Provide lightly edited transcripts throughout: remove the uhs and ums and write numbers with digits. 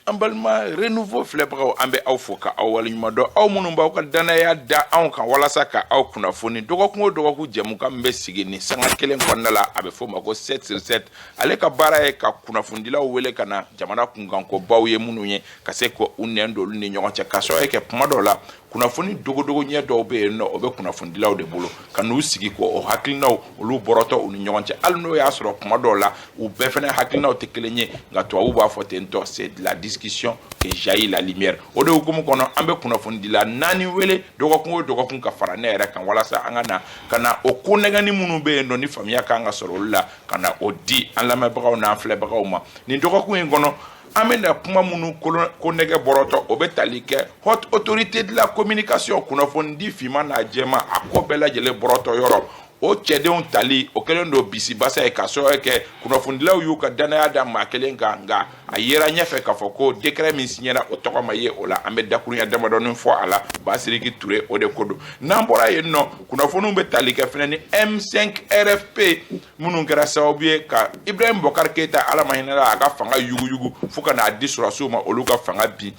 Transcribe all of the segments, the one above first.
An balima Renouveau filɛbagaw, an bɛ aw fo ka aw waleɲuman dɔn, aw minnu b'aw ka danaya da anw kan walasa ka aw kunnafoni dɔgɔkun o dɔgɔkun. Jɛmukan min bɛ sigi nin sanga kelen kɔnɔna la, a bɛ f'o ma ko 7 sur 7. Ale ka baara ye ka kunnafonidilaw wele ka na jamana kunkankobaw ye minnu ye, ka se ka u nɛn don olu ni ɲɔgɔn cɛ, ka sababu kɛ kuma dɔw la kunnafoni dogodogo ɲɛ dɔw bɛ yen nɔ, o bɛ kunnafonidilaw de bolo, ka n'u sigi ko o hakilinaw olu bɔrɔtɔ u ni ɲɔgɔn cɛ, hali n'o y'a sɔrɔ kuma dɔw la u bɛɛ fana hakilinaw tɛ kelen ye. Nka tubabuw b'a fɔ ten tɔ, c'est de la discussion que jaillit la lumière. O de hukumu kɔnɔ, an bɛ kunnafonidila naani wele dɔgɔkun o dɔgɔkun ka fara ne yɛrɛ kan, walasa an ka na ka na o ko nɛgɛnni minnu bɛ yen nɔ, ni faamuya kan ka sɔrɔ olu la, ka na o di an lamɛnbagaw n'an filɛbagaw ma. Nin dɔgɔkun in kɔnɔ, an bɛna kuma minnu ko nɛgɛ bɔrɔtɔ, o bɛ tali kɛ Haute Autorité de la Communication, kunnafonidi finman n'a jɛman, a ko bɛɛ lajɛlen bɔrɔtɔ yɔrɔ, o cɛdenw tali, o kɛlen don bisibasa ye, ka sababu kɛ kunnafonidilaw y'u ka danaya da maa kelen kan, nka a yera ɲɛfɛ k'a fɔ ko décret min signera, o tɔgɔ ma ye o la. An bɛ dakurunya damadɔni fɔ a la, Basiriki Ture, o de ko don. N'an bɔra yen nɔ, kunnafoniw bɛ tali kɛ fɛnɛ ni M5 RFP minnu kɛra sababu ye ka Ibrahim Boubacar Keita, Ala ma hinɛ a ka fanga yuguyugu fo ka n'a di sɔrɔdasiw ma, olu ka fanga bin.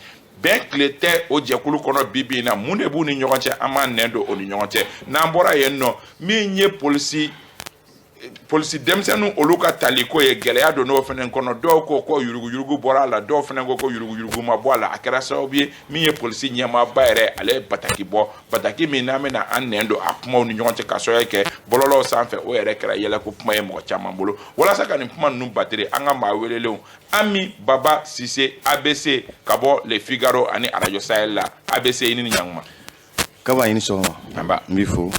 Bɛn tile tɛ o jɛkulu kɔnɔ bi bi in na. Mun de b'u ni ɲɔgɔn cɛ? An b'an nɛn don o ni ɲɔgɔn cɛ. N'an bɔra yen nɔ, min ye polisi denmisɛnninw olu ka taliko ye, gɛlɛya don n'o fana kɔnɔ. Dɔw ko ko yuruguyurugu bɔra a la, dɔw fana ko ko yuruguyurugu ma bɔ a la. A kɛra sababu ye min ye polisi ɲɛmaaba yɛrɛ, ale ye bataki bɔ, bataki min n'an bɛna an nɛn don a kumaw ni ɲɔgɔn cɛ, ka sababu kɛ bɔlɔlɔw sanfɛ, o yɛrɛ kɛra yɛlɛko kuma ye mɔgɔ caman bolo. Walasa ka nin kuma ninnu batiri, an ka maa welelenw, Ami Baba Sise, ABC, ka bɔ Le Figaro ani Radio Sahel la. ABC, i ni ɲankuma. Kaba, i ni sɔgɔma. Anba. N b'i fo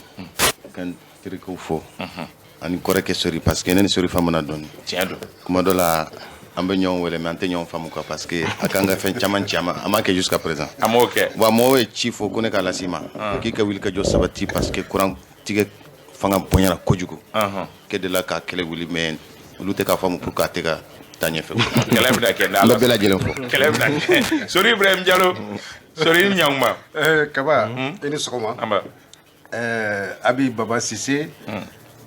ka n terikɛw fo ani kɔrɔkɛ Sori, parce que ne ni Sori famana dɔɔni. Tiɲɛ don. Kuma dɔ la, an bɛ ɲɔgɔn wele, mais an tɛ ɲɔgɔn faamu quoi, parce que a kan ka fɛn caman ci a ma, an m'a kɛ jusqu'à présent. An m'o kɛ. Wa mɔgɔw ye ci fɔ ko ne k'a las'i ma, k'i ka wuli ka jɔ sabati, parce que courant tigɛ fanga bonyana kojugu. K'e delila k'a kɛlɛ wuli, mais olu tɛ k'a faamu pour que a tɛ ka taa ɲɛfɛ. Kɛlɛ bɛna kɛ. N bɛ bɛɛ lajɛlen fo. Kɛlɛ bɛna kɛ. Sori Ibrahim Jalo, Sori, i ni ɲankuma. Kaba, i ni sɔgɔma. Anba. Abi Baba Sise,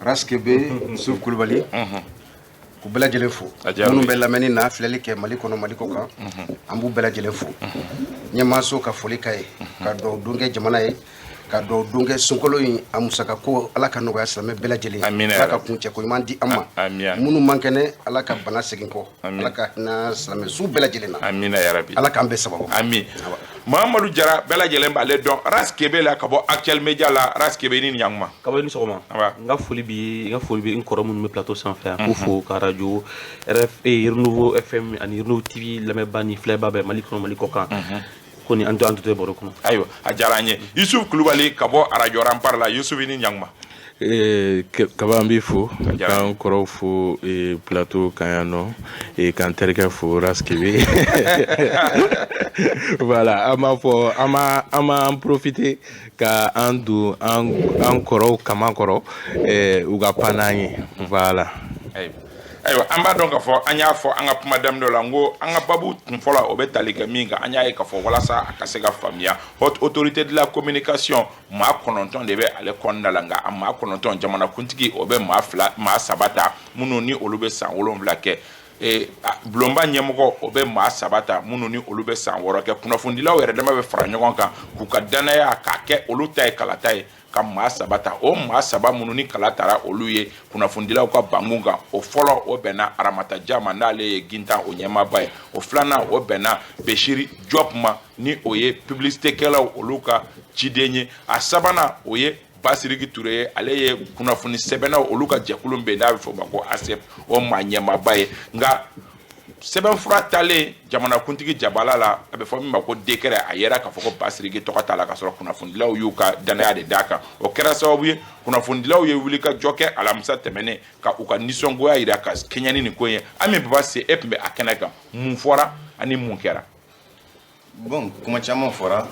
Raskebe, Yusuf Kulubali, k'u bɛɛ lajɛlen fo. A diyara u Minnu ye. bɛ lamɛnni na, filɛli kɛ Mali kɔnɔ, Mali kɔ kan, an b'u bɛɛ lajɛlen fo. Ɲɛmaaso ka foli ka ye, ka dugawu don kɛ jamana ye, ka dugawu don kɛ sunkalo in a musaka ko, Ala ka nɔgɔya silamɛ bɛɛ lajɛlen ye. Amina. Ala ka kuncɛ ko ɲuman di an ma. Amina. Minnu man kɛnɛ, Ala ka bana segin kɔ. Amin. Ala ka hinɛ silamɛ su bɛɛ lajɛlen na. Amina yarabi. Ala k'an bɛɛ sababu. Ami Mahamadu Jara, bɛɛ lajɛlen b'ale dɔn Raskebe la, ka bɔ Actuel Media la. Raskebe, i ni ɲankuma. Kaba, ni sɔgɔma. Anba. N ka foli bi n kɔrɔ minnu bɛ plateau sanfɛ yan, k'u fo, ka radio RFA, Renouveau FM ani Renouveau TV lamɛnbaa ni filɛbaa bɛɛ, Mali kɔnɔ, Mali kɔ kan, ko ni an to an tɛ baro kɔnɔ. Ayiwa, a diyara an ye. Yusuf Kulubali ka bɔ Radio Rempart la. Yusuf, i ni ɲankuma. Kaba, n b'i fo. Diyara. K'an kɔrɔw fo plateau kan yan nɔ, k'an terikɛ fo, Raskebe. Voilà, an b'a fɔ an b'an profiter ka an don an kɔrɔw kama kɔrɔ, u ka pan n'an ye, voilà. Ayiwa, an b'a dɔn k'a fɔ an y'a fɔ an ka kuma daminɛ la, n ko an ka babu kun fɔlɔ, o bɛ tali kɛ min kan, an y'a ye k'a fɔ walasa a ka se ka faamuya, Haute Autorité de la Communication, maa 9 de bɛ ale kɔnɔna la. Nka a maa 9, jamanakuntigi o bɛ maa fila, maa saba ta minnu ni olu bɛ san 7 kɛ, bulonba ɲɛmɔgɔ o bɛ maa saba ta minnu ni olu bɛ san 6 kɛ, kunnafonidilaw yɛrɛ dama bɛ fara ɲɔgɔn kan k'u ka danaya k'a kɛ olu ta ye kalata ye, ka maa saba ta. O maa saba minnu ni kala tara olu ye kunnafonidilaw ka bankun kan, o fɔlɔ, o bɛnna Aramata Ja ma, n'ale ye Gintan o ɲɛmaaba ye. O filanan, o bɛnna Besiri Jɔp ma, ni o ye publicité kɛlaw olu ka ciden ye. A sabanan, o ye Basiriki Ture ye, ale ye kunnafoni sɛbɛnnaw olu ka jɛkulu bɛ yen n'a bɛ fɔ o ma ko ASEP, o maa ɲɛmaaba ye. Nka sɛbɛnfura talen jamanakuntigi jabala la, a bɛ fɔ min ma ko décret, a yera k'a fɔ ko Basiriki tɔgɔ t'a la, k'a sɔrɔ kunnafonidilaw y'u ka danaya de d'a kan. O kɛra sababu ye kunnafonidilaw ye wuli ka jɔ kɛ alamisa tɛmɛnen, ka u ka nisɔngoya yira ka kɛɲɛ ni nin ko in ye. Ami Baba Se, e tun bɛ a kɛnɛ kan, mun fɔra ani mun kɛra? Bon, kuma caman fɔra,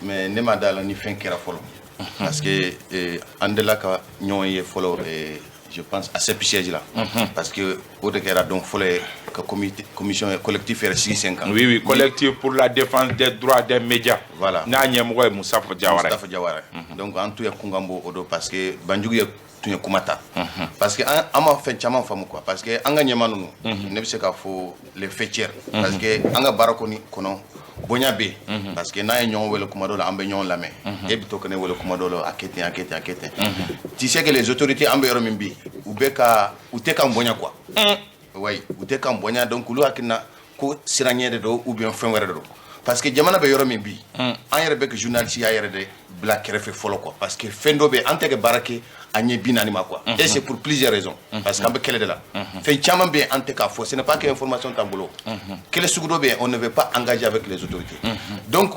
mais ne ma da la ni fɛn kɛra fɔlɔ, parce que an delila ka ɲɔgɔn ye fɔlɔ, je pense à CEP siège la, parce que o de kɛra don fɔlɔ ye ka comité, commission collectif yɛrɛ sigi sen kan. Oui, Collectif pour la défense des droits des médias. Voilà. N'a ɲɛmɔgɔ ye Mustafa Jawara ye. Mustafa Jawara. Donc an tun ye kunkan bɔ o don, parce que Banjugu ye tun ye kuma ta, parce que an ma fɛn caman faamu quoi, parce que an ka ɲɛma ninnu, ne bɛ se k'a fɔ les faîtières, parce que an ka baara kɔni kɔnɔ, bonya bɛ yen, parce que n'an ye ɲɔgɔn wele kuma dɔw la, an bɛ ɲɔgɔn lamɛn. E bɛ to ka ne wele kuma dɔw la, a kɛ ten, a kɛ ten, a kɛ ten. Tu sais que les autorités, an bɛ yɔrɔ min bi, u bɛ ka u tɛ k'an bonya quoi. Oui, u tɛ k'an bonya. Donc olu hakilina ko siranɲɛ de don ou bien fɛn wɛrɛ de don, parce que jamana bɛ yɔrɔ min bi, an yɛrɛ bɛ ka journaliste ya yɛrɛ de bila kɛrɛfɛ fɔlɔ quoi, parce que fɛn dɔ bɛ yen, an tɛ ka baara kɛ a ɲɛ 40 ma quoi. Et c'est pour plusieurs raisons, parce que an bɛ kɛlɛ de la. Fɛn caman bɛ yen, an tɛ k'a fɔ. Ce n'est pas que information t'an bolo. Kɛlɛ sugu dɔ bɛ yen, on ne veut pas engager avec les autorités. Donc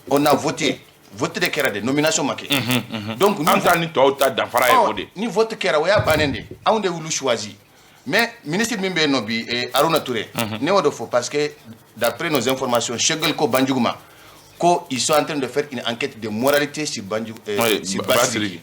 on a voté, vote de kɛra de, nomination ma kɛ. Donc an ta ni tɔw ta danfara ye o de. Ni vote kɛra, o y'a bannen de. Anw de y'olu choisi. Mais ministre min bɛ yen nɔ bi, Haruna Touré, ne y'o de fɔ, parce que d'après nos informations, Choguel ko Banjugu ma ko ils sont en train de faire une enquête de moralité sur Banjugu, sur Basiriki.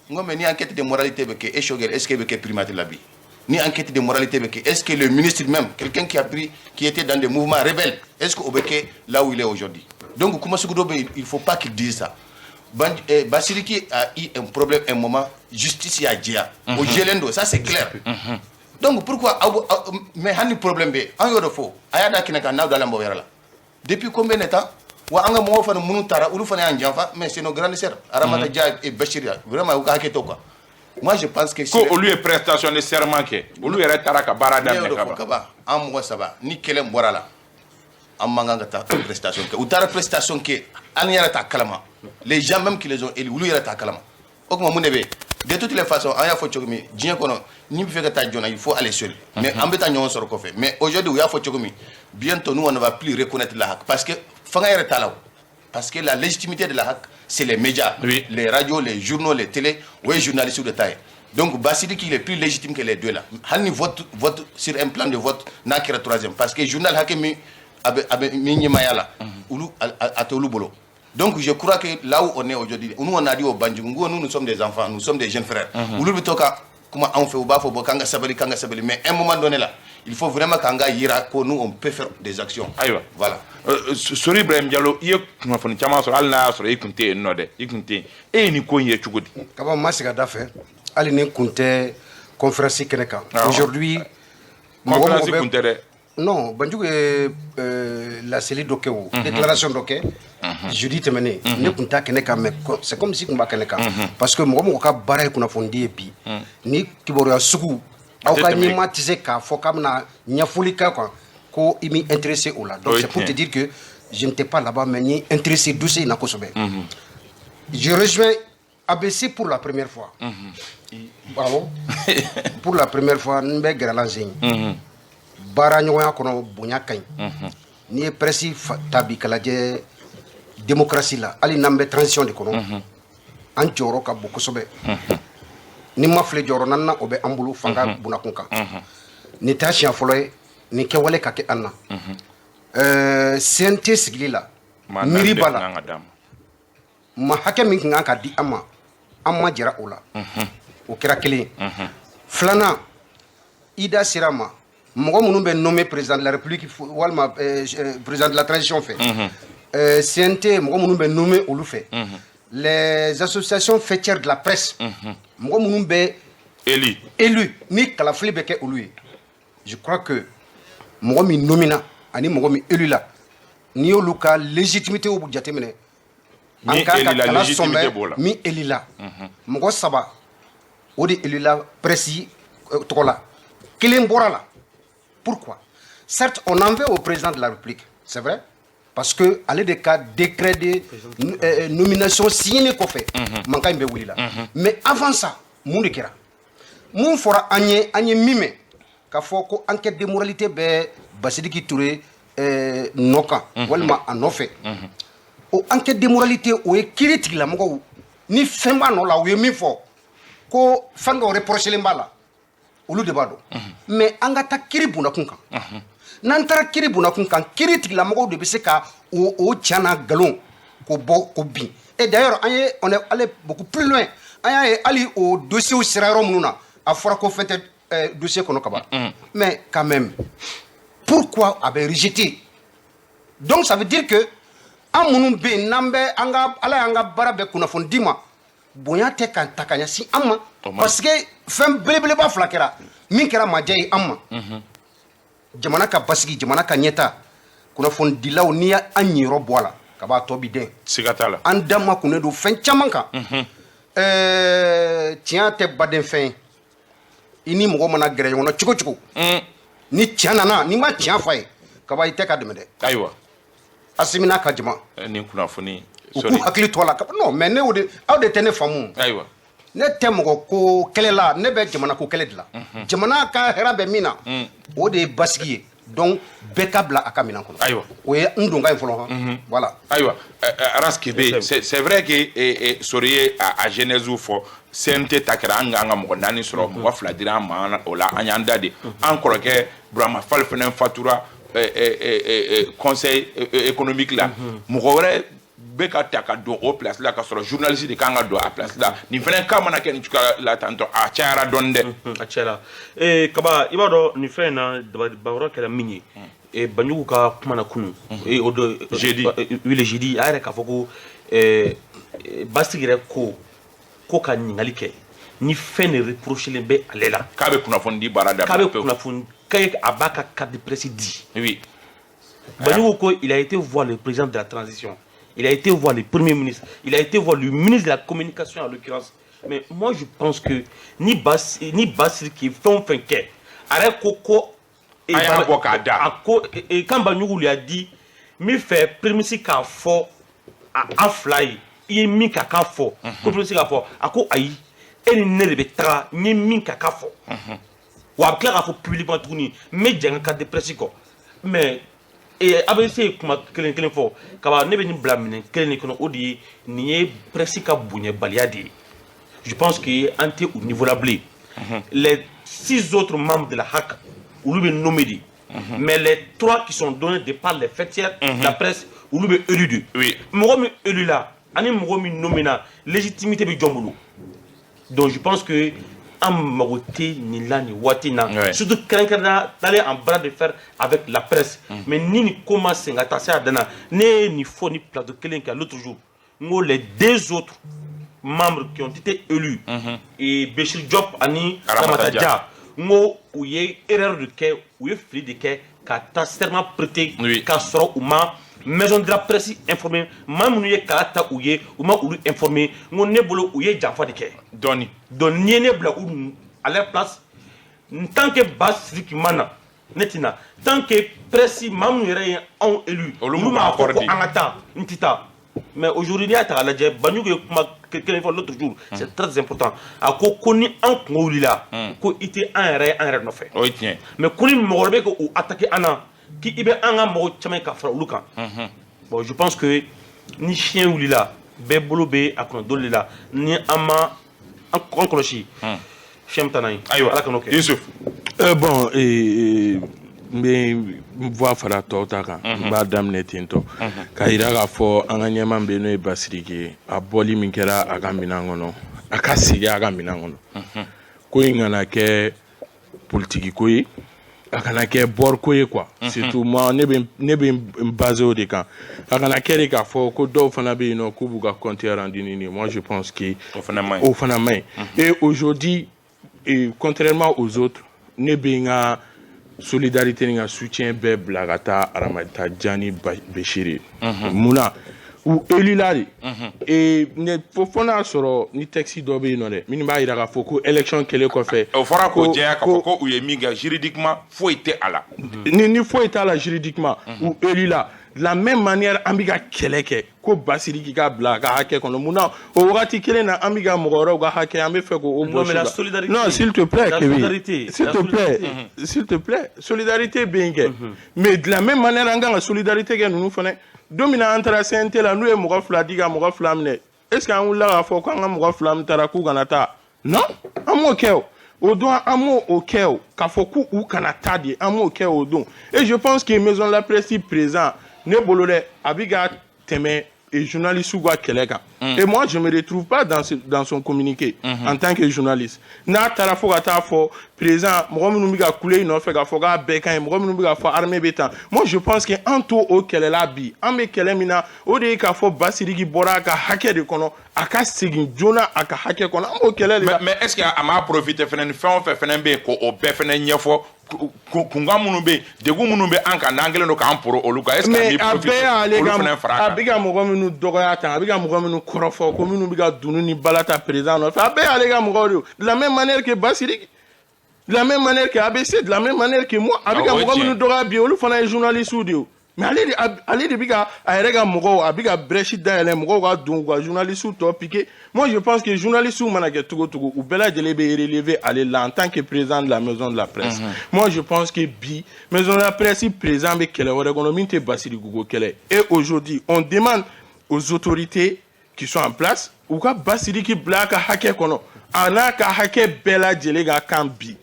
N ko mais ni enquête de moralité bɛ kɛ, e Choguel, est-ce que bɛ kɛ primature la bi? Ni enquête de moralité bɛ kɛ, est-ce que le ministre même, quelqu'un qui a pris, qui était dans des mouvements rebelles, est-ce que o bɛ kɛ là où il est aujourd'hui? Donc kuma sugu dɔ bɛ yen, il faut pas qu'il dise ça. Basiriki a eu un problème un moment, justice y'a jɛya, o jɛlen don, ça c'est clair. Donc pourquoi aw mais hali ni problème bɛ yen, an y'o de fɔ, a y'a da kɛnɛ kan, n'aw dalen b'aw yɛrɛ la depuis combien de temps? Wa an ka mɔgɔw fana minnu taara, olu fana y'an janfa, mais c'est nos grandes sœurs, Aramata Dia et Bachir, vraiment u ka hakɛ to quoi. Moi je pense que ko olu ye prestation de serment kɛ, olu yɛrɛ taara ka baara daminɛ. Ka ban kaba, an mɔgɔ saba ni kɛlɛ bɔra la, an man kan ka taa prestation kɛ. U taara prestation kɛ, an yɛrɛ t'a kalama. Les gens même qui les ont élus, olu yɛrɛ t'a kalama. O tuma mun de bɛ yen? De toutes les façons, an y'a fɔ cogo min, diɲɛ kɔnɔ, n'i bɛ fɛ ka taa joona, il faut aller seul, mais an bɛ taa ɲɔgɔn sɔrɔ kɔfɛ. Mais aujourd'hui, u y'a fɔ cogo min, bientôt nous, on ne va plus reconnaître la HAC, parce que fanga yɛrɛ t'a la o, parce que la légitimité de la HAC, c'est les médias, les radios, les journaux, les télés, o ye journalistes de ta ye. Donc Bassidiki, il est plus légitime que les deux là. Hali ni vote sur un plan de vote n'a kɛra troisième, parce que journal hakɛ min a bɛ min ɲɛmaaya la, olu a tɛ olu bolo. Donc je crois que là où on est aujourd'hui, nous, on a dit au Banjugu, nous, nous sommes des enfants, nous sommes des jeunes frères. Olu bɛ to ka kuma anw fɛ, u b'a fɔ bon, k'an ka sabali, k'an ka sabali, mais un moment donné là, il faut vraiment k'an ka yira ko nous, on peut faire des actions. Ayiwa. Voilà. Sori Ibrahim Diallo, i ye kunnafoni caman sɔrɔ, hali n'a y'a sɔrɔ i kun tɛ yen nɔ dɛ, i kun tɛ yen. E ye nin ko in ye cogo di? Kaba, ma sigi a da fɛ, hali ni kun tɛ conférence kɛnɛ kan aujourd'hui. Conférence kun tɛ dɛ. Non, Banjugu ye laseli dɔ kɛ, o déclaration dɔ kɛ jeudi tɛmɛnen. Ne kun t'a kɛnɛ kan, mais c'est comme si kun b'a kɛnɛ kan, parce que mɔgɔ mɔgɔ ka baara ye kunnafonidi ye bi, ni kibaruya sugu, aw ka ɲɛmaa tɛ se k'a fɔ k'a bɛna ɲɛfɔli kɛ quoi, ko i m'i intéressé o la. Donc c'est pour te dire que je n'étais pas là-bas, mais n ye intéressé dossier in na kosɛbɛ. Je rejoins ABC pour la première fois. Bravo. Pour la première fois, n bɛ gɛrɛla n sen. Baara ɲɔgɔnya kɔnɔ, bonya ka ɲi. N'i ye presse ta bi ka lajɛ démocratie la, hali n'an bɛ transition de kɔnɔ, an jɔyɔrɔ ka bon kosɛbɛ. Ni ma fili, jɔyɔrɔ naaninan o bɛ an bolo fanga bunakun kan. Nin t'a siɲɛ fɔlɔ ye nin kɛwale ka kɛ an na. CNT sigili la, miiri b'a la, ma hakɛ min kun kan ka di an ma, an ma jɛra o la. O kɛra kelen ye. Filanan, i da sera a ma, mɔgɔ minnu bɛ nommé président de la République walima président de la transition fɛ, CNT mɔgɔ minnu bɛ nommé olu fɛ, les associations faîtières de la presse, mɔgɔ minnu bɛ élu. Élu ni kalafili bɛ kɛ olu ye. Je crois que mɔgɔ min nomina ani mɔgɔ min élu la, n'i y'olu ka légitimité jateminɛ, an kan ka kala sɔnbɛ min élu la. Mɔgɔ saba o de élu la presse tɔgɔ la, kelen bɔra la. Pourquoi? Certes, on en veut au président de la République, c'est vrai, parce que ale de ka décret de nomination signé kɔfɛ, mankan in bɛ wuli la. Mais avant ça, mun de kɛra? Mun fɔra an ye? An ye min mɛn k'a fɔ ko enquête de moralité bɛ Basidiki Touré nɔ kan walima a nɔfɛ, o enquête de moralité, o ye kiiri tigilamɔgɔw ni fɛn b'a nɔ la, u ye min fɔ ko fɛn dɔw reprochelen b'a la, olu de b'a dɔn. Mais an ka taa kiiri bundakun kan. N'an taara kiiri bundakun kan, kiiri tigilamɔgɔw de bɛ se ka o tiɲɛ n'a nkalon k'o bɔ k'o bin. Et d'ailleurs, an ye, on est allé beaucoup plus loin. An y'a ye hali o dossier sera yɔrɔ minnu na, a fɔra ko fɛn tɛ dossier kɔnɔ ka ban. Mais quand même, pourquoi a bɛ rejeté? Donc ça veut dire que an minnu bɛ yen, n'an bɛ an ka, Ala y'an ka baara bɛɛ kunnafoni di ma, Bonya tɛ ka ta ka ɲɛsin an ma, parce que fɛn belebeleba fila kɛra min kɛra majɛ ye an ma: jamana ka basigi, jamana ka ɲɛta. Kunnafonidilaw, n'i y'an ɲiyɔrɔ bɔ a la ka b'a tɔ bi den. Siga t'a la. An da ma kunnen don fɛn caman kan. Tiɲɛ tɛ baden fɛn ye. I ni mɔgɔ mana gɛrɛ ɲɔgɔn na cogo cogo, ni tiɲɛ nana, n'i ma tiɲɛ f'a ye kaba, i tɛ ka dɛmɛ dɛ. Asimi n'a ka jama, Nin kunnafoni u k'u hakili to a la. Non, mais ne o de, aw de tɛ ne faamu. Ne tɛ mɔgɔ ko kɛlɛ la, ne bɛ jamana ko kɛlɛ de la. Jamana ka hɛrɛ bɛ min na, o de ye basigi ye. Donc bɛɛ ka bila a ka minɛn kɔnɔ. O ye n donkan ye fɔlɔ han, voilà. Ayiwa, Ras Kebe, c'est vrai que Sori ye a genèse fɔ. CNT ta kɛra, an k'an ka mɔgɔ naani sɔrɔ, mɔgɔ fila dira an ma o la, an y'an da de. An kɔrɔkɛ Burama Fall fana fatura conseil économique la. Mɔgɔ wɛrɛ bɛ ka ta ka don o place la, ka sɔrɔ journaliste de kan ka don a place la. Nin fana cas mana kɛ nin cogoya la tantɔ, a cayara dɔɔni dɛ. A cayara. Kaba, i b'a dɔn nin fɛn in na, dabaliban kɛra min ye, Banjugu ka kuma na kunun, o don Jeudi. Oui, le jeudi, a yɛrɛ k'a fɔ ko Basigi yɛrɛ ko ka ɲininkali kɛ ni fɛn de reprochelen bɛ ale la. K'a bɛ kunnafoni di baara k'a dabila bɛ pewu. Kunnafoni k'a a b'a ka carte de presse di. Banjugu ko il a été voir le président de la transition, il a été voir le premier ministre, il a été voir le ministre de la communication en l'occurrence. Mais moi, je pense que ni Basiriki ye fɛn o fɛn kɛ, a yɛrɛ ko A y'a bɔ k'a da. A ko et quand Banjugu lui a dit min fɛ, premier ministre k'a fɔ a an fila ye, i ye min k'a k'a fɔ, ko premier ministre k'a fɔ, a ko ayi, e ni ne de bɛ taga, n ye min k'a k'a fɔ. Wa a bɛ tila k'a fɔ publiquement tuguni, n bɛ jɛn n ka carte de presse kɔ. Mais ABC ye kuma kelen kelen fɔ kaba, ne bɛ nin bila minɛn kelen de kɔnɔ, o de ye nin ye presse ka bonyabaliya de ye. Je pense que an tɛ o niveau la bilen. Les six autres membres de la HAC, olu bɛ nommé de, mais les trois qui sont donnés de par les faîtières de la presse, olu bɛ élu de. Mɔgɔ min élu la ani mɔgɔ min nommé na, légitimité bɛ jɔn bolo? Donc je pense que an mago tɛ nin la nin waati in na, surtout kɛrɛnkɛrɛnnenya d'aller en bras de fer avec la presse. Mais ni nin ko ma sen ka taa se a dan na, ne ye nin fɔ ni plateau kelen kan l'autre jour, n ko les deux autres membres qui ont été élus, et Béchir Diop ani Ramata Ramata Dia. Dia, n ko u ye erreur de kɛ, u ye fili de kɛ ka taa serment prêter k'a sɔrɔ u ma maison de la presse informé. Maa minnu ye kala ta u ye, u ma olu informé. N ko ne bolo, u ye janfa de kɛ. Dɔɔni. Donc n'i ye ne bila u à leur place, tant que Basiriki ma na, ne tɛ na. Tant que presse maa minnu yɛrɛ ye anw élu, Olu olu m'u m'a fɔ accord ko di. an ka taa, n tɛ taa. Mais aujourd'hui, n'i y'a ta k'a lajɛ, Banjugu ye kuma kelen fɔ l'autre jour, c'est très important. A ko ko ni an kungo wulila, ko i tɛ an yɛrɛ ye an yɛrɛ nɔfɛ. O ye tiɲɛ. Mais ko ni mɔgɔ wɛrɛ bɛ k'u attaquer an na, k'i bɛ an ka mɔgɔw caman ka fara olu kan. Bon, je pense que ni fiɲɛ wulila, bɛɛ bolo bɛ a kɔnɔ doli de la. Ni an ma an kɔlɔsi, fiɲɛ bɛ taa n'an ye. Ayiwa. Ala kan'o kɛ. Yusuf. Bon, n bɛ n voix fara tɔw ta kan. N b'a daminɛ ten tɔ k'a yira k'a fɔ an ka ɲɛmaa bɛ yen, n'o ye Basiriki ye, a bɔli min kɛra a ka minɛn kɔnɔ, a ka segin a ka minɛn kɔnɔ. Ko in kana kɛ politiki ko ye, a kana kɛ bɔri ko ye quoi. Surtout moi, ne bɛ n basé o de kan. A kana kɛ de k'a fɔ ko dɔw fana bɛ yen nɔ k'u b'u ka compte rendu ɲini. Moi, je pense que O fana man ɲi. O fana man ɲi. Et aujourd'hui, et contrairement aux autres, ne bɛ n ka solidarité ni n ka soutien bɛɛ bila ka taa Aramata Dia ni Béchir ye. Munna u élu la de? Et ne fo n'a sɔrɔ ni texte dɔ bɛ yen nɔ dɛ, minnu b'a yira k'a fɔ ko élection kɛlen kɔfɛ. O fɔra k'o jɛya k'a fɔ ko ko u ye min kɛ, juridiquement foyi tɛ a la. Ni foyi t'a la juridiquement, u élu la. De la même manière, an bɛ ka kɛlɛ kɛ ko Basiriki ka bila a ka hakɛ kɔnɔ, mun na o wagati kelen na an bɛ ka mɔgɔ wɛrɛw ka hakɛ, an bɛ fɛ k'o Non, mais bɔsi la u la? solidarité. Non, s'il te plaît, La Kevin. solidarité. S'il La te plaît. solidarité. S'il te plaît, solidarité bɛ yen kɛ, mais de la même manière, an kan ka solidarité kɛ ninnu fana. Don min na an taara CNT la, n'u ye mɔgɔ fila di ka mɔgɔ fila minɛ, est ce que an wulila k'a fɔ k'an ka mɔgɔ fila min taara k'u kana taa? Non, an m'o kɛ. O o don, an m'o o kɛ, o k'a fɔ k'u kana taa de, an m'o kɛ o don. Et je pense que maison de la presse présent, ne bolo dɛ, a bɛ ka tɛmɛ. journaliste ka kɛlɛ kan. Et moi, je me retrouve pas dans son communiqué en tant que journaliste. N'a taara fo ka taa fɔ président, mɔgɔ minnu bɛ ka kule i nɔfɛ k'a fɔ k'a bɛɛ ka ɲi, mɔgɔ minnu bɛ k'a fɔ armée bɛ tan, moi je pense que an t'o o kɛlɛ la bi. An bɛ kɛlɛ min na, o de ye k'a fɔ Basiriki bɔra a ka hakɛ de kɔnɔ, a ka segin joona a ka hakɛ kɔnɔ. An b'o kɛlɛ de la. Mais est ce que a m'a profiter fɛnɛ ni fɛn o fɛn fɛnɛ bɛ yen, k'o bɛɛ fɛnɛ ɲɛfɔ, kunkan minnu bɛ yen, degun minnu bɛ an kan, n'an kɛlen don k'an poro olu kan, est ce que a Mais m'i a bɛɛ y'ale profiter olu ka fɛnɛ fara a a kan? bɛ ka mɔgɔ minnu dɔgɔya tan, a bɛ ka mɔgɔ minnu kɔrɔfɔ ko minnu bɛ ka dunun ni bala ta président nɔfɛ, a bɛɛ y'ale ka mɔgɔw de ye. De la même manière que Basiriki, de la même manière que ABC, de la même manière que moi, a bɛ ka O ye mɔgɔ tiɲɛ. minnu dɔgɔya bi, olu fana ye journalistes de ye o. Mais ale de bɛ ka a yɛrɛ ka mɔgɔw, a bɛ ka brèche dayɛlɛ mɔgɔw ka don k'u ka journalistes tɔ piquer. Moi je pense que journalistes mana kɛ cogo o cogo, u bɛɛ lajɛlen bɛ relever ale la en tant que président de la maison de la presse. Moi je pense que bi, maison de la presse président bɛ kɛlɛ wɛrɛ kɔnɔ min tɛ Basiriki ko kɛlɛ. Et aujourd'hui, on demande aux autorités qui sont en place u ka Basiriki bila a ka hakɛ kɔnɔ, a n'a ka hakɛ bɛɛ lajɛlen ka kan bi.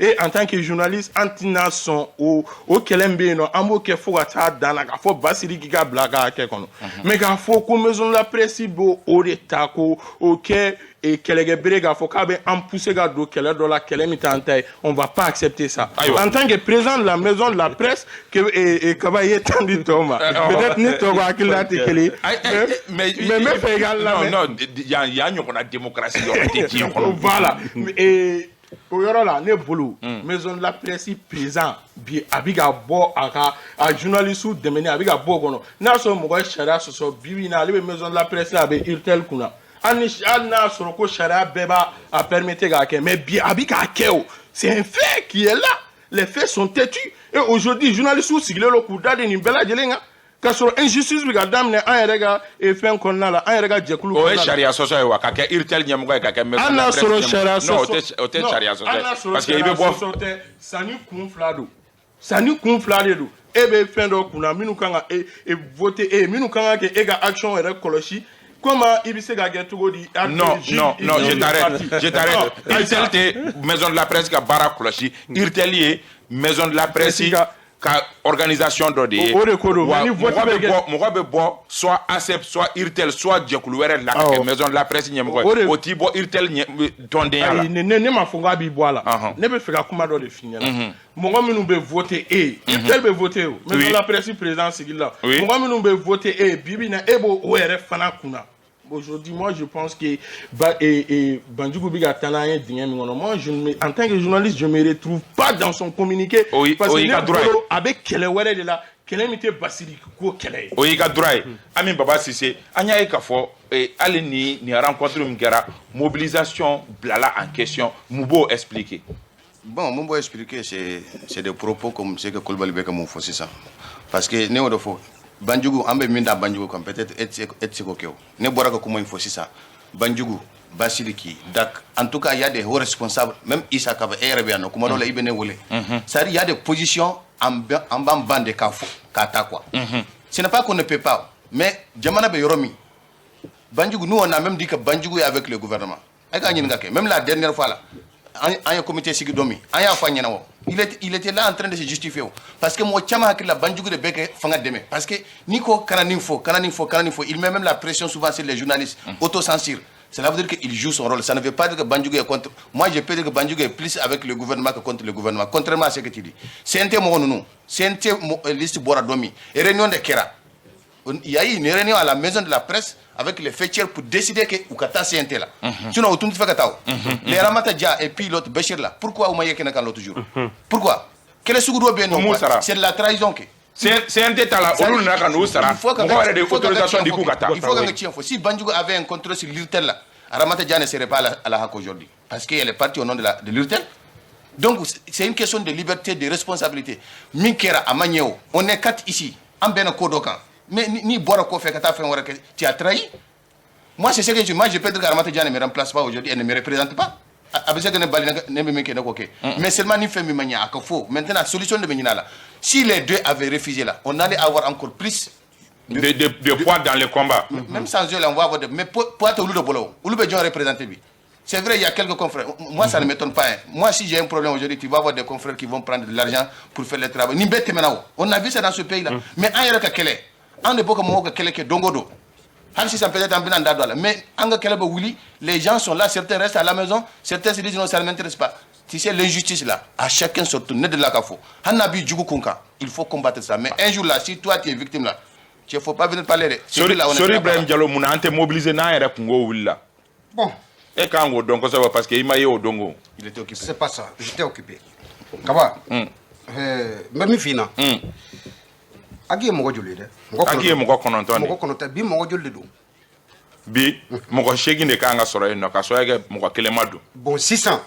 Et en tant que journaliste, an tɛna sɔn o kɛlɛ min bɛ yen nɔ, an b'o kɛ fo ka taa dan na k'a fɔ Basiriki ka bila a ka hakɛ kɔnɔ. Mais k'a fɔ ko maison de la presse b'o o de ta ko o kɛ kɛlɛkɛbere k'a fɔ k'a bɛ an pousser ka don kɛlɛ dɔ la, kɛlɛ min t'an ta ye, on va pas accepter ça. Ayiwa. En tant que président de la maison de la presse que Kaba i ye temps di tɔw ma, peut-être ni tɔw ka hakilina tɛ kelen ye, mais mais n bɛ fɛ i ka lamɛn. Non, yan ɲɔgɔnna démocratie yɔrɔ tɛ diɲɛ kɔnɔ. Voilà. Et o yɔrɔ la, ne bolo, maison de la presse président bi, a bɛ ka bɔ a ka a journaliste dɛmɛni, a bɛ ka bɔ o kɔnɔ. N'a sɔrɔ mɔgɔ ye sariya sɔsɔ, bi bi in na ale bɛ maison de la presse la, a bɛ URTEL kunna. Hali n'a sɔrɔ ko sariya bɛɛ b'a a permettre k'a kɛ, mais bi a bɛ k'a kɛ o, c'est un fait qui est là, les faits sont têtus. Et aujourd'hui, journalistes sigilen don k'u da de nin bɛɛ lajɛlen kan, k'a sɔrɔ injustice bɛ ka daminɛ an yɛrɛ ka fɛn kɔnɔna la, an yɛrɛ ka jɛkulu O ye kɔnɔna la. sariya sɔsɔ ye wa, ka kɛ URTEL ɲɛmɔgɔ ye, ka kɛ maison Hali de la n'a presse sɔrɔ ɲɛmɔgɔ? sariya Non, o sɔsɔ tɛ o tɛ non, sariya sɔsɔ hali ye n'a sɔrɔ parce que i bɛ sariya bɔ sɔsɔ tɛ, sanni kun fila don, sanni kun fila de don. E bɛ fɛn dɔ kunna, minnu kan ka e voter e ye, minnu kan ka kɛ e ka action yɛrɛ kɔlɔsi, comment i bɛ se ka kɛ cogo di? Non, non, non, je t'arrête, je t'arrête. URTEL tɛ maison de la presse ka baara kɔlɔsi. URTEL ye maison de la presse ka organisation dɔ de ye. O de ko don, Wa mais ni vote mɔgɔ bɛ bɛ kɛ bɔ, mɔgɔ bɛ bɔ soit ASEP, soit URTEL, soit jɛkulu wɛrɛ de la ka kɛ maison de la presse ɲɛmɔgɔ ye. O t'i bɔ URTEL tɔndenya la. Ayi, ne ma fɔ k'a b'i bɔ a la. Ne bɛ fɛ ka kuma dɔ de f'i ɲɛna. Mɔgɔ minnu bɛ voter e ye, URTEL bɛ voter o maison de la presse président sigili la, mɔgɔ minnu bɛ voter e ye bi bi in na, e b'o o yɛrɛ fana kunna. Aujourd'hui, moi, je pense que Bandjougou bɛ ka taa n'an ye dingɛ min kɔnɔ, moi, je ne me, en tant que journaliste, je me retrouve pas dans son communiqué. Parce O que y'i ka ne droit ye. bolo, a bɛ kɛlɛ wɛrɛ de la, kɛlɛ min tɛ Basiriki ko kɛlɛ ye. O y'i ka droit ye. Ami Baba Sise, an y'a ye k'a fɔ hali ni rencontre min kɛra, mobilisation bilala en question. Mun b'o expliquer? Bon, mun b'o expliquer, c'est des propos comme ce que Koulibaly bɛ ka mun fɔ sisan. Parce que ne y'o de fɔ, Banjugu, an bɛ min da Banjugu kan, peut-être e tɛ se k'o kɛ o. Ne bɔra ka kuma in fɔ sisan. Banjugu, Basiliki, Dak, en tout cas, il y a des hauts responsables, même Issa Kaba, e yɛrɛ bɛ yan nɔ, kuma dɔw la i bɛ ne wele. C'est-à-dire, il y a des positions, an b'an ban de k'a fɔ, k'a ta quoi. Ce n'est pas qu'on ne peut pas, mais jamana bɛ yɔrɔ min, Banjugu, nous on a même dit que Banjugu est avec le gouvernement. E k'a ɲininka kɛ, même la dernière fois là, an ye comité sigi don min, an y'a fɔ a ɲɛna o. Il était là en train de se justifier o. Parce que mɔgɔ caman hakili la Banjugu de bɛ kɛ fanga dɛmɛ. Parce que n'i ko kana nin fɔ, kana nin fɔ, kana nin fɔ, il met même la pression souvent sur les journalistes, autocensure. Cela veut dire qu'il joue son rôle. Ça ne veut pas dire que Banjugu est contre. Moi, je peux dire que Banjugu est plus avec le gouvernement que contre le gouvernement, contrairement à ce que tu dis. CNT mɔgɔ ninnu, CNT liste bɔra don min, réunion de kɛra. Il y a eu une réunion à la maison de la presse avec les faîtières pour décider que u ka taa CNT la. Sinon, u tun tɛ fɛ ka taa o. Les Ramata Dia et puis l'autre Bachir là, pourquoi u ma ye kɛnɛ kan l'autre jour? Pourquoi? Kɛlɛ sugu dɔ bɛ yen Mun nɔ, sara? c'est de la trahison kɛ. CNT ta la, olu nana ka n'u sara. Il faut que Mɔgɔ yɛrɛ de ye il faut que autorisation di k'u ka taa. Il faut que tiɲɛ fɔ. Si Banjugu avait un contrôle sur l'URTEL là, Ramata Dia ne serait pas à la HAC aujourd'hui. Parce qu'elle est partie au nom de l'URTEL. Donc, c'est une question de liberté, de responsabilité. Min kɛra a ma ɲɛ o. On est quatre ici. An bɛnna ko dɔ kan. Mais ni bɔra kɔfɛ ka taa fɛn wɛrɛ kɛ, tu as trahi. Moi, c'est ce que je moi, je peux dire que Ramata Dia ne me remplace pas aujourd'hui, elle ne me représente pas. A bɛ se ka ne bali ne bɛ min kɛ, ne k'o kɛ. Mais seulement ni fɛn min ma ɲɛ, a ka fɔ. Maintenant, solution de bɛ ɲini a la. Si les deux avaient refusé là, on allait avoir encore plus de poids dans le combat. Même sans eux, là, on va avoir des. Mais pour être olu de bolo, olu bɛ jɔn représenter bi? C'est vrai, il y a quelques confrères. Moi, ça ne m'étonne pas, hein. Moi, si j'ai un problème aujourd'hui, tu vas avoir des confrères qui vont prendre de l'argent pour faire le travail. Nin bɛɛ tɛmɛna o. On a vu ça dans ce pays-là. Mais an yɛrɛ ka kɛlɛ, an de bɔ ka mɔgɔw ka kɛlɛ kɛ don o don. Hali sisan, peut-être an bɛna n da don a la, mais an ka kɛlɛ bɛ wuli, les gens sont là, certains restent à la maison, certains se disent non, ça ne m'intéresse pas. Tu sais, l'injustice là, à chacun son tour. Ne de la k'a fɔ hali n'a b'i jugu kun kan, il faut combattre ça. Mais un jour là, si toi tu es victime là, il faut pas venir parler dɛ. Sori Sori Ibrahim Diallo, mun na an tɛ mobiliser n'an yɛrɛ kungo wulila? Bon. E kan k'o dɔn kosɛbɛ parce que i ma ye o don ko. Il était occupé. C'est pas ça, j'étais occupé. Kaba, n bɛ min f'i ɲɛna, HAC ye mɔgɔ joli ye dɛ? HAC ye mɔgɔ 9 de. Mɔgɔ 9. Bi, mɔgɔ joli de don? Bi, mɔgɔ 8 de kan ka sɔrɔ yen nɔ, ka sababu kɛ mɔgɔ kelen ma don. Bon, sisan,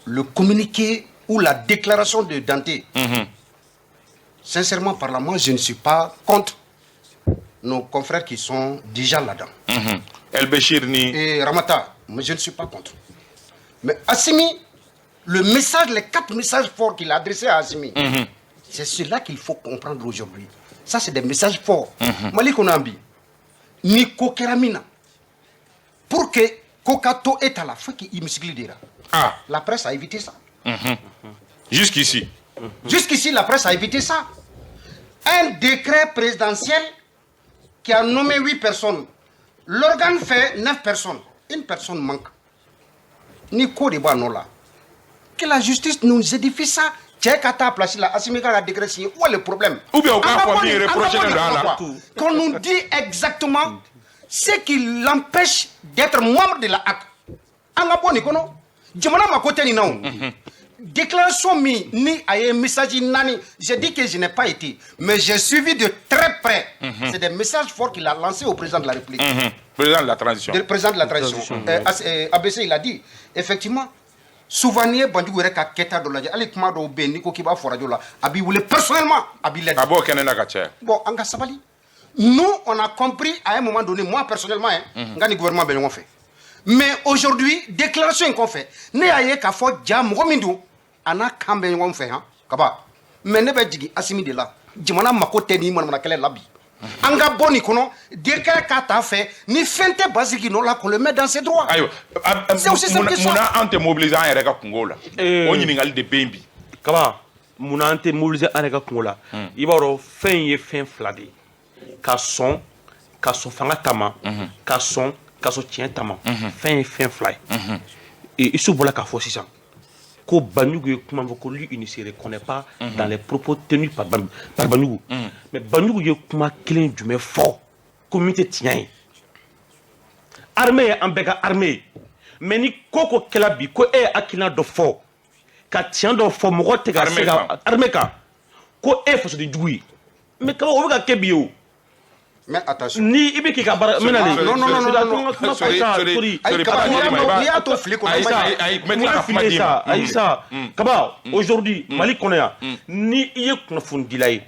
le communiqué ou la déclaration de Dante, sincèrement parlant, moi, je ne suis pas contre nos confrères qui sont déjà là-dedans. El Béchir ni Et Ramata, moi, je ne suis pas contre. Mais Assimi, le message, les quatre messages forts qu'il a adressés à Assimi, c'est cela qu'il faut comprendre aujourd'hui. Ça, c'est des messages forts. Mali kɔnɔ yan bi, ni ko kɛra min na, pour que ko ka to état la, faut qu'il muscle de la. La presse a évité ça. Jusqu'ici. Jusqu'ici, la presse a évité ça. Un décret présidentiel qui a nommé huit personnes. L'organe fait neuf personnes. Une personne manque. Ni ko de b'a nɔ la. Que la justice nous édifie ça. Cɛ ka taa place la, Assimi ka décret signé. Où est le problème? Ou bien u k'a fɔ min reproché don a la. Qu'on nous dit exactement ce qui l'empêche d'être membre de la HAC. An ka bɔ nin kɔnɔ. Jamana mako tɛ nin na o. Déclaration min ni a ye message naani, j'ai dit que je n'ai pas été, mais j'ai suivi de très près. C'est des messages forts qu'il a lancés au président de la République. Président de la transition. Le président de la transition. ABC, il a dit, effectivement, souvent n'i ye Banjugu yɛrɛ ka kɛta dɔ lajɛ, hali kuma dɔw bɛ yen, n'i ko k'i b'a fɔ radio la, a b'i wele personnellement, a b'i ladi. A b'o kɛnɛ na ka caya. Bon, an ka sabali. Nous, on a compris à un moment donné, moi personnellement, hein, n ka ni gouvernement bɛ ɲɔgɔn fɛ. Mais aujourd'hui, déclaration in kɔfɛ, ne y'a ye k'a fɔ ja mɔgɔ min don, a n'a kan bɛ ɲɔgɔn fɛ han, Kaba. Mais ne bɛ jigin Asimi de la. Jamana mako tɛ nin manamana kɛlɛ la bi. An ka bɔ nin kɔnɔ, décret k'a ta fɛ, ni fɛn tɛ Basigi nɔ la, qu'on le met dans ses droits. Ayiwa. C'est aussi simple que ça. Munna an tɛ mobiliser an yɛrɛ ka kungo la? O ɲininkali de bɛ yen bi. Kaba, munna an tɛ mobiliser an yɛrɛ ka kungo la? I b'a dɔn, fɛn ye fɛn fila de ye: ka sɔn, ka sɔn fanga ta ma, ka sɔn tiɲɛ ta ma. Fɛn ye fɛn fila ye. Isu bɔra k'a fɔ sisan ko Banjugu ye kuma fɔ ko lui, il ne se reconnaît pas dans les propos tenus par Banjugu. Mais Banjugu ye kuma kelen jumɛn fɔ ko min tɛ tiɲɛ ye? Armée ye an bɛɛ ka armée ye, mais ni ko ko kɛla bi ko e ye hakilina dɔ fɔ ka tiɲɛ dɔ fɔ, mɔgɔ tɛ ka se ka armée kan ko e ye fasoden jugu ye. Mais kaba, o bɛ ka kɛ bi ye o. Mais attention. Ni i bɛ k'i ka baara, n bɛna de. Non, non, non, non, non. Kuma fɔ sa, Sori. Ayi, Kaba, n'i y'a to fili kɔnɔ. Ayi, ayi, n bɛ tila ka kuma d'i ma. Ayi sa, Kaba, aujourd'hui, Mali kɔnɔ yan, ni i ye kunnafonidila ye,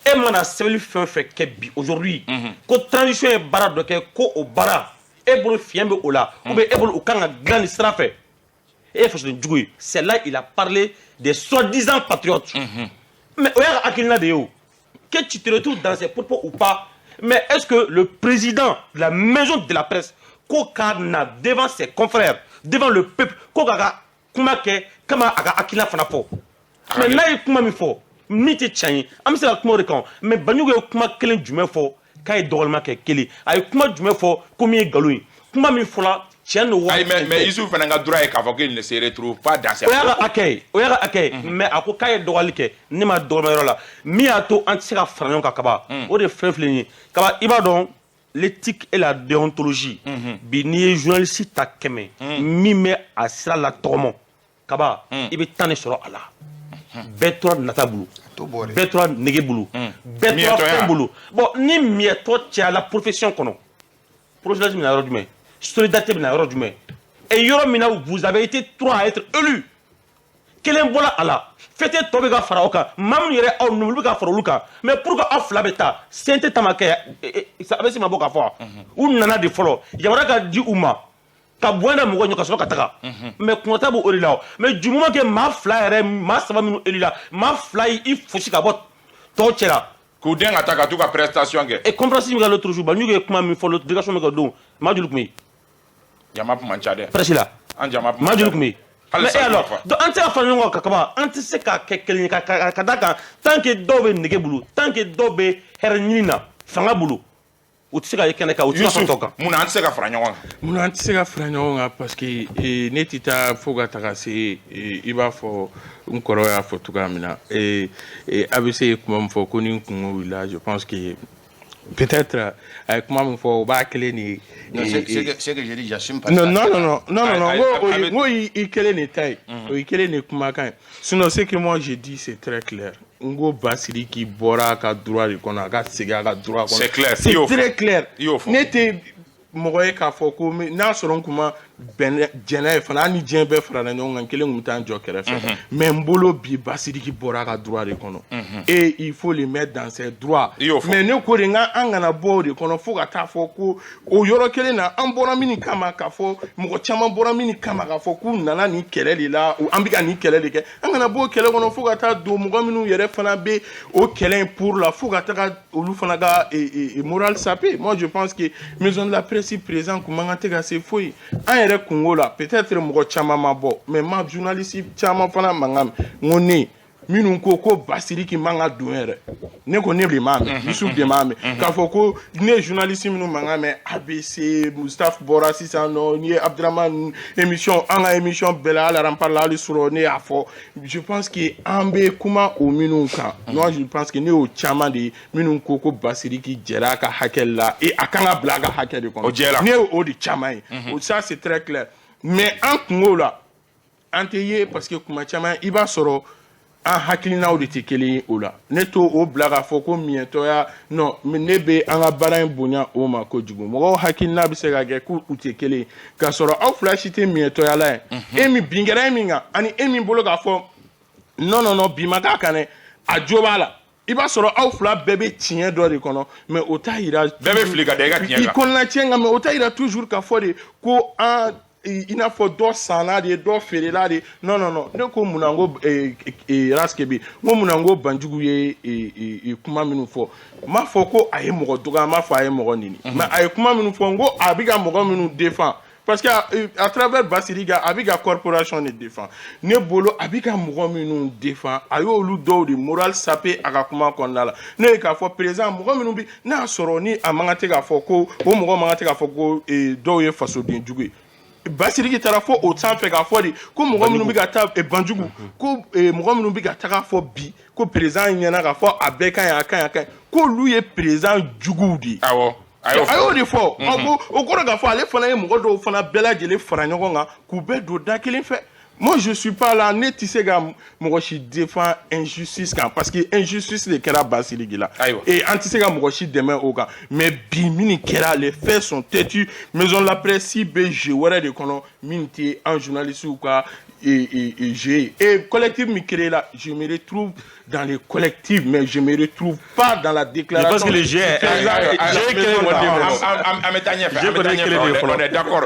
e mana sɛbɛnni fɛn o fɛn kɛ bi aujourd'hui ko transition ye baara dɔ kɛ, ko o baara e bolo fiɲɛ bɛ o la, ou bien e bolo o kan ka dilan nin sira fɛ, e ye fasoden jugu ye. C'est là il a parlé des soi-disant patriotes. Mais o y'a ka hakilina de ye o. Que tu te retrouves dans ses propos ou pas, mais est-ce que le président de la maison de la presse ko k'a na devant ses confrères, devant le peuple, ko k'a ka kuma kɛ kama a ka hakilina fana fɔ? Mais n'a ye kuma min fɔ min tɛ tiɲɛ ye, an bɛ se ka kuma o de kan. Mais Banjugu ye kuma kelen jumɛn fɔ k'a ye dɔgɔlima kɛ? Kelen. A ye kuma jumɛn fɔ ko min ye nkalon ye? Kuma min fɔla, tiɲɛ don wa? Ayi, mais Youssouf fana ka droit ye k'a fɔ qu'il ne se retrouve pas dans ses O y'a ka hakɛ ye, o y'a ka hakɛ ye. Mais a ko k'a ye dɔgɔyali kɛ, ne ma dɔgɔma yɔrɔ la. Min y'a to an tɛ se ka fara ɲɔgɔn kan, Kaba, o de fɛn filɛ nin ye. Kaba, i b'a dɔn, l'éthique et la déontologie, bi n'i ye journaliste ta 100 min bɛ a sira la tɔgɔmɔ, Kaba, i bɛ 10 de sɔrɔ a la. Bɛɛ tora nata bolo, bɛɛ tora nege bolo, bɛɛ tora fɛn bolo. Bon, ni miyɛtɔ cayala profession kɔnɔ, professionnalisme bɛna yɔrɔ jumɛn? Solidarité bɛna yɔrɔ jumɛn? Et yɔrɔ min na vous avez été trois à être élus, kelen bɔra a la, fɛtɛ tɔ bɛ ka fara o kan, maa minnu yɛrɛ aw ninnu, olu bɛ ka fara olu kan. Mais pourquoi aw fila bɛ taa CNT ta ma kɛ? A bɛ se ma bɔ k'a fɔ u nana de fɔlɔ, yamaruya ka di u ma ka bonya da mɔgɔ ɲɛ ka sɔrɔ ka taga. Mais kunkɔrɔta b'o de la o. Mais du moment que maa fila yɛrɛ, maa saba minnu élu la, maa fila y'i fosi ka bɔ tɔw cɛ la, k'u den ka taa ka t'u ka prestation kɛ. Et conférence min kɛ l'autre jour, Banjugu ye kuma min fɔ l'autre, délégation min kɛ o don, maa joli tun bɛ yen? Jama kun man ca dɛ. Presse la. An jama kun maa joli tun bɛ yen? Hali Mais sa alors, fa. Donc an tɛ se ka fara ɲɔgɔn kan, Kaba, an tɛ se ka kɛ kelen ye ka da kan tant que dɔw bɛ nege bolo, tant que dɔw bɛ hɛrɛ ɲini na fanga bolo. U tɛ se ka ye kɛnɛ kan, u tɛ se ka fara tɔw kan. Mun na an tɛ se ka fara ɲɔgɔn kan? Mun na an tɛ se ka fara ɲɔgɔn kan? Parce que ne tɛ taa fo ka taga se, i b'a fɔ n kɔrɔ y'a fɔ cogoya min na, ABC ye kuma min fɔ ko ni n kungo wulila, je pense que peut-être a ye kuma min fɔ, o b'a kelen de ye. Non, ce que j'ai dit, j'assume. Non, non, non, non, non, non, n ko i kelen de ta ye, o y'i kelen de kumakan ye. Sinon, ce que moi j'ai dit, c'est très clair. N ko Basiriki bɔra a ka droit de kɔnɔ, a ka segin a ka droit kɔnɔ. C'est clair. C'est très clair. I y'o fɔ. Ne tɛ mɔgɔ ye k'a fɔ ko n'a sɔrɔ n kun ma bɛn jɛnɛ ye fana, hali ni diɲɛ bɛɛ farala ɲɔgɔn kan, kelen kun bɛ taa n jɔ kɛrɛfɛ. Mais n bolo bi, Basiriki bɔra a ka droit de kɔnɔ et il faut le mettre dans ses droits. I y'o fɔ. Mais ne ko de n ka an kana bɔ o de kɔnɔ fo ka taa fɔ ko o yɔrɔ kelen na, an bɔra min kama, k'a fɔ mɔgɔ caman bɔra min kama, k'a fɔ k'u nana nin kɛlɛ de la, an bɛ ka nin kɛlɛ de kɛ, an kana bɔ o kɛlɛ kɔnɔ fo ka taa don mɔgɔ minnu yɛrɛ fana bɛ o kɛlɛ in pour la, fo ka taga olu fana ka moral saper. Moi, je pense que maison de la presse président kun man kan tɛ ka se foyi. An yɛrɛ kungo la, peut-être mɔgɔ caman ma bɔ, mais ma journaliste caman fana mankan mɛn. N ko ne minnu ko ko Basiriki man ka don yɛrɛ, ne ko ne de m'a mɛn, Yusuf de m'a mɛn k'a fɔ ko ne ye journaliste minnu mankan mɛn, ABC, Mustapha bɔra sisan nɔ, n'i ye Abdramane émission, an ka émission bɛɛ la, hali Aranpar la, hali sɔrɔ ne y'a fɔ. Je pense que an bɛ kuma o minnu kan, moi je pense que ne y'o caman de ye minnu ko ko Basiriki jɛra a ka hakɛ la et a kan ka bila a ka hakɛ de kɔnɔ. O jɛra. Ne y'o de caman ye, ça c'est très clair. Mais an kungo la, an tɛ ye parce que kuma caman i b'a sɔrɔ an hakilinaw de tɛ kelen ye o la. Ne t'o o bila k'a fɔ ko miɲɛtɔya, non, ne bɛ an ka baara in bonya o ma kojugu. Mɔgɔw hakilina bɛ se ka kɛ k'u tɛ kelen ye, k'a sɔrɔ aw fila si tɛ miɲɛtɔya la ye. E min bin kɛra e min kan, ani e min bolo k'a fɔ non, non, non, bi ma k'a kan dɛ, a jo b'a la, i b'a sɔrɔ aw fila bɛɛ bɛ tiɲɛ dɔ de kɔnɔ, mais o t'a yira. Bɛɛ bɛ fili ka da i ka tiɲɛ kan. I kɔnɔna tiɲɛ kan, mais o t'a yira toujours k'a fɔ de ko an i n'a fɔ dɔ sanna de, dɔ feerela de. Non, non, non. Ne ko munna, n ko Raske bɛ, n ko munna, n ko Banjugu ye kuma minnu fɔ, n m'a fɔ ko a ye mɔgɔ dɔgɔya, n m'a fɔ a ye mɔgɔ nini, mais a ye kuma minnu fɔ, n ko a bɛ ka mɔgɔ minnu défend, parce que à travers Basirika, a bɛ ka corporation de défend. Ne bolo, a bɛ ka mɔgɔ minnu défend, a y'olu dɔw de moral saper a ka kuma kɔnɔna la. Ne ye k'a fɔ président, mɔgɔ minnu bi n'a y'a sɔrɔ ni a man kan tɛ k'a fɔ ko o mɔgɔ man kan tɛ k'a fɔ ko dɔw ye fasoden jugu ye, Basiriki taara fɔ o sanfɛ k'a fɔ de ko mɔgɔ minnu bɛ ka taa Banjugu, ko mɔgɔ minnu bɛ ka taga fɔ bi ko président ɲɛna k'a fɔ a bɛɛ ka ɲi, a ka ɲi, a ka ɲi, k'olu ye président juguw de ye. Awɔ. A y'o de fɔ. O kɔrɔ k'a fɔ ale fana ye mɔgɔ dɔw fana bɛɛ lajɛlen fara ɲɔgɔn kan k'u bɛɛ don da kelen fɛ. Moi, je suis pas là, ne tɛ se ka mɔgɔ si défend injustice kan, parce que injustice de kɛra Basiriki la. Et an tɛ se ka mɔgɔ si dɛmɛ o kan. Mais bi min kɛra, les faits sont têtus. Maison de la presse bɛ jeu wɛrɛ de kɔnɔ min tɛ an journalistes ka jeu ye. Et collectif min créé là, je me retrouve dans les collectifs, mais je me retrouve pas dans la déclaration. Je pense que le jeu An bɛ taa ɲɛfɛ, an bɛ taa ɲɛfɛ, on est d'accord.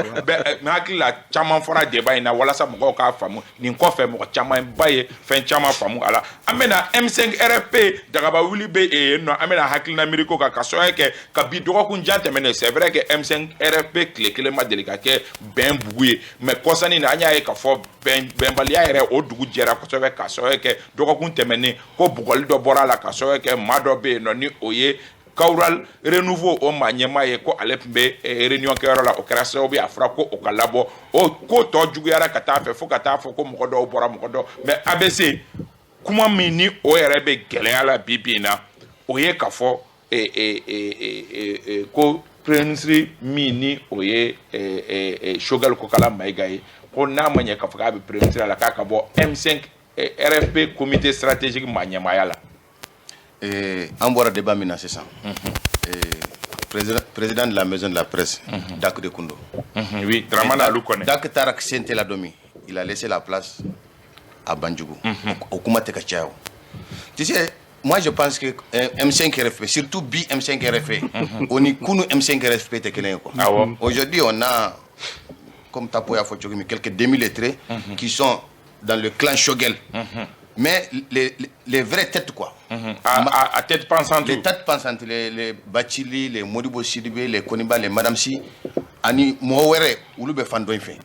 N hakili la, caman fɔra débat in na walasa mɔgɔw k'a faamu. Nin kɔfɛ, mɔgɔ caman ba ye fɛn caman faamu a la. An bɛna M5 RFP dagaba wuli bɛ yen nɔ, an bɛna hakilina miiri ko kan ka sababu kɛ ka bi dɔgɔkun jan tɛmɛnen. C'est vrai que M5 RFP tile kelen ma deli ka kɛ bɛn bugu ye, mais kɔsannin na, an y'a ye k'a fɔ bɛn bɛnbaliya yɛrɛ o dugu jɛra kosɛbɛ, ka sababu kɛ dɔgɔkun tɛmɛnen ko bugɔli dɔ bɔra a la, ka sababu kɛ maa dɔ bɛ yen nɔ ni o ye Kawural Renouveau o maa ɲɛmaa ye, ko ale tun bɛ réunion kɛyɔrɔ la. O kɛra sababu ye a fɔra ko o ka labɔ. O ko tɔ juguyara ka taa fɛ fo ka taa fɔ ko mɔgɔ dɔw bɔra, mɔgɔ dɔw. Mais ABC, kuma min ni o yɛrɛ bɛ gɛlɛya la bi bi in na, o ye k'a fɔ ko premier ministre min ni o ye Choguel Kokala Maïga ye, ko n'a ma ɲɛ k'a fɔ k'a bɛ premier ministre la, k'a ka bɔ M5 RFP comité stratégique maa ɲɛmaaya la. An bɔra débat min na sisan, président de la maison de la presse, Dak de Kundo. Oui, Dramane Alou Kone. Dak taara CNT la don min, il a laissé la place à Banjugu. O kuma tɛ ka caya o. Tu sais, moi je pense que M5 RFP, surtout bi M5 RFP, o ni kunu M5 RFP tɛ kelen ye quoi. Aujourd'hui, on a, comme Tapo y'a fɔ cogo min, quelques demi-lettrés qui sont dans le clan Choguel. Mais les vraies têtes, quoi. À tête pensante. Les têtes pensantes, les Bachili, les Modibo Sidibé, les Koniba, les Madame Si, ani mɔgɔ wɛrɛ, olu bɛ fan dɔ in fɛ.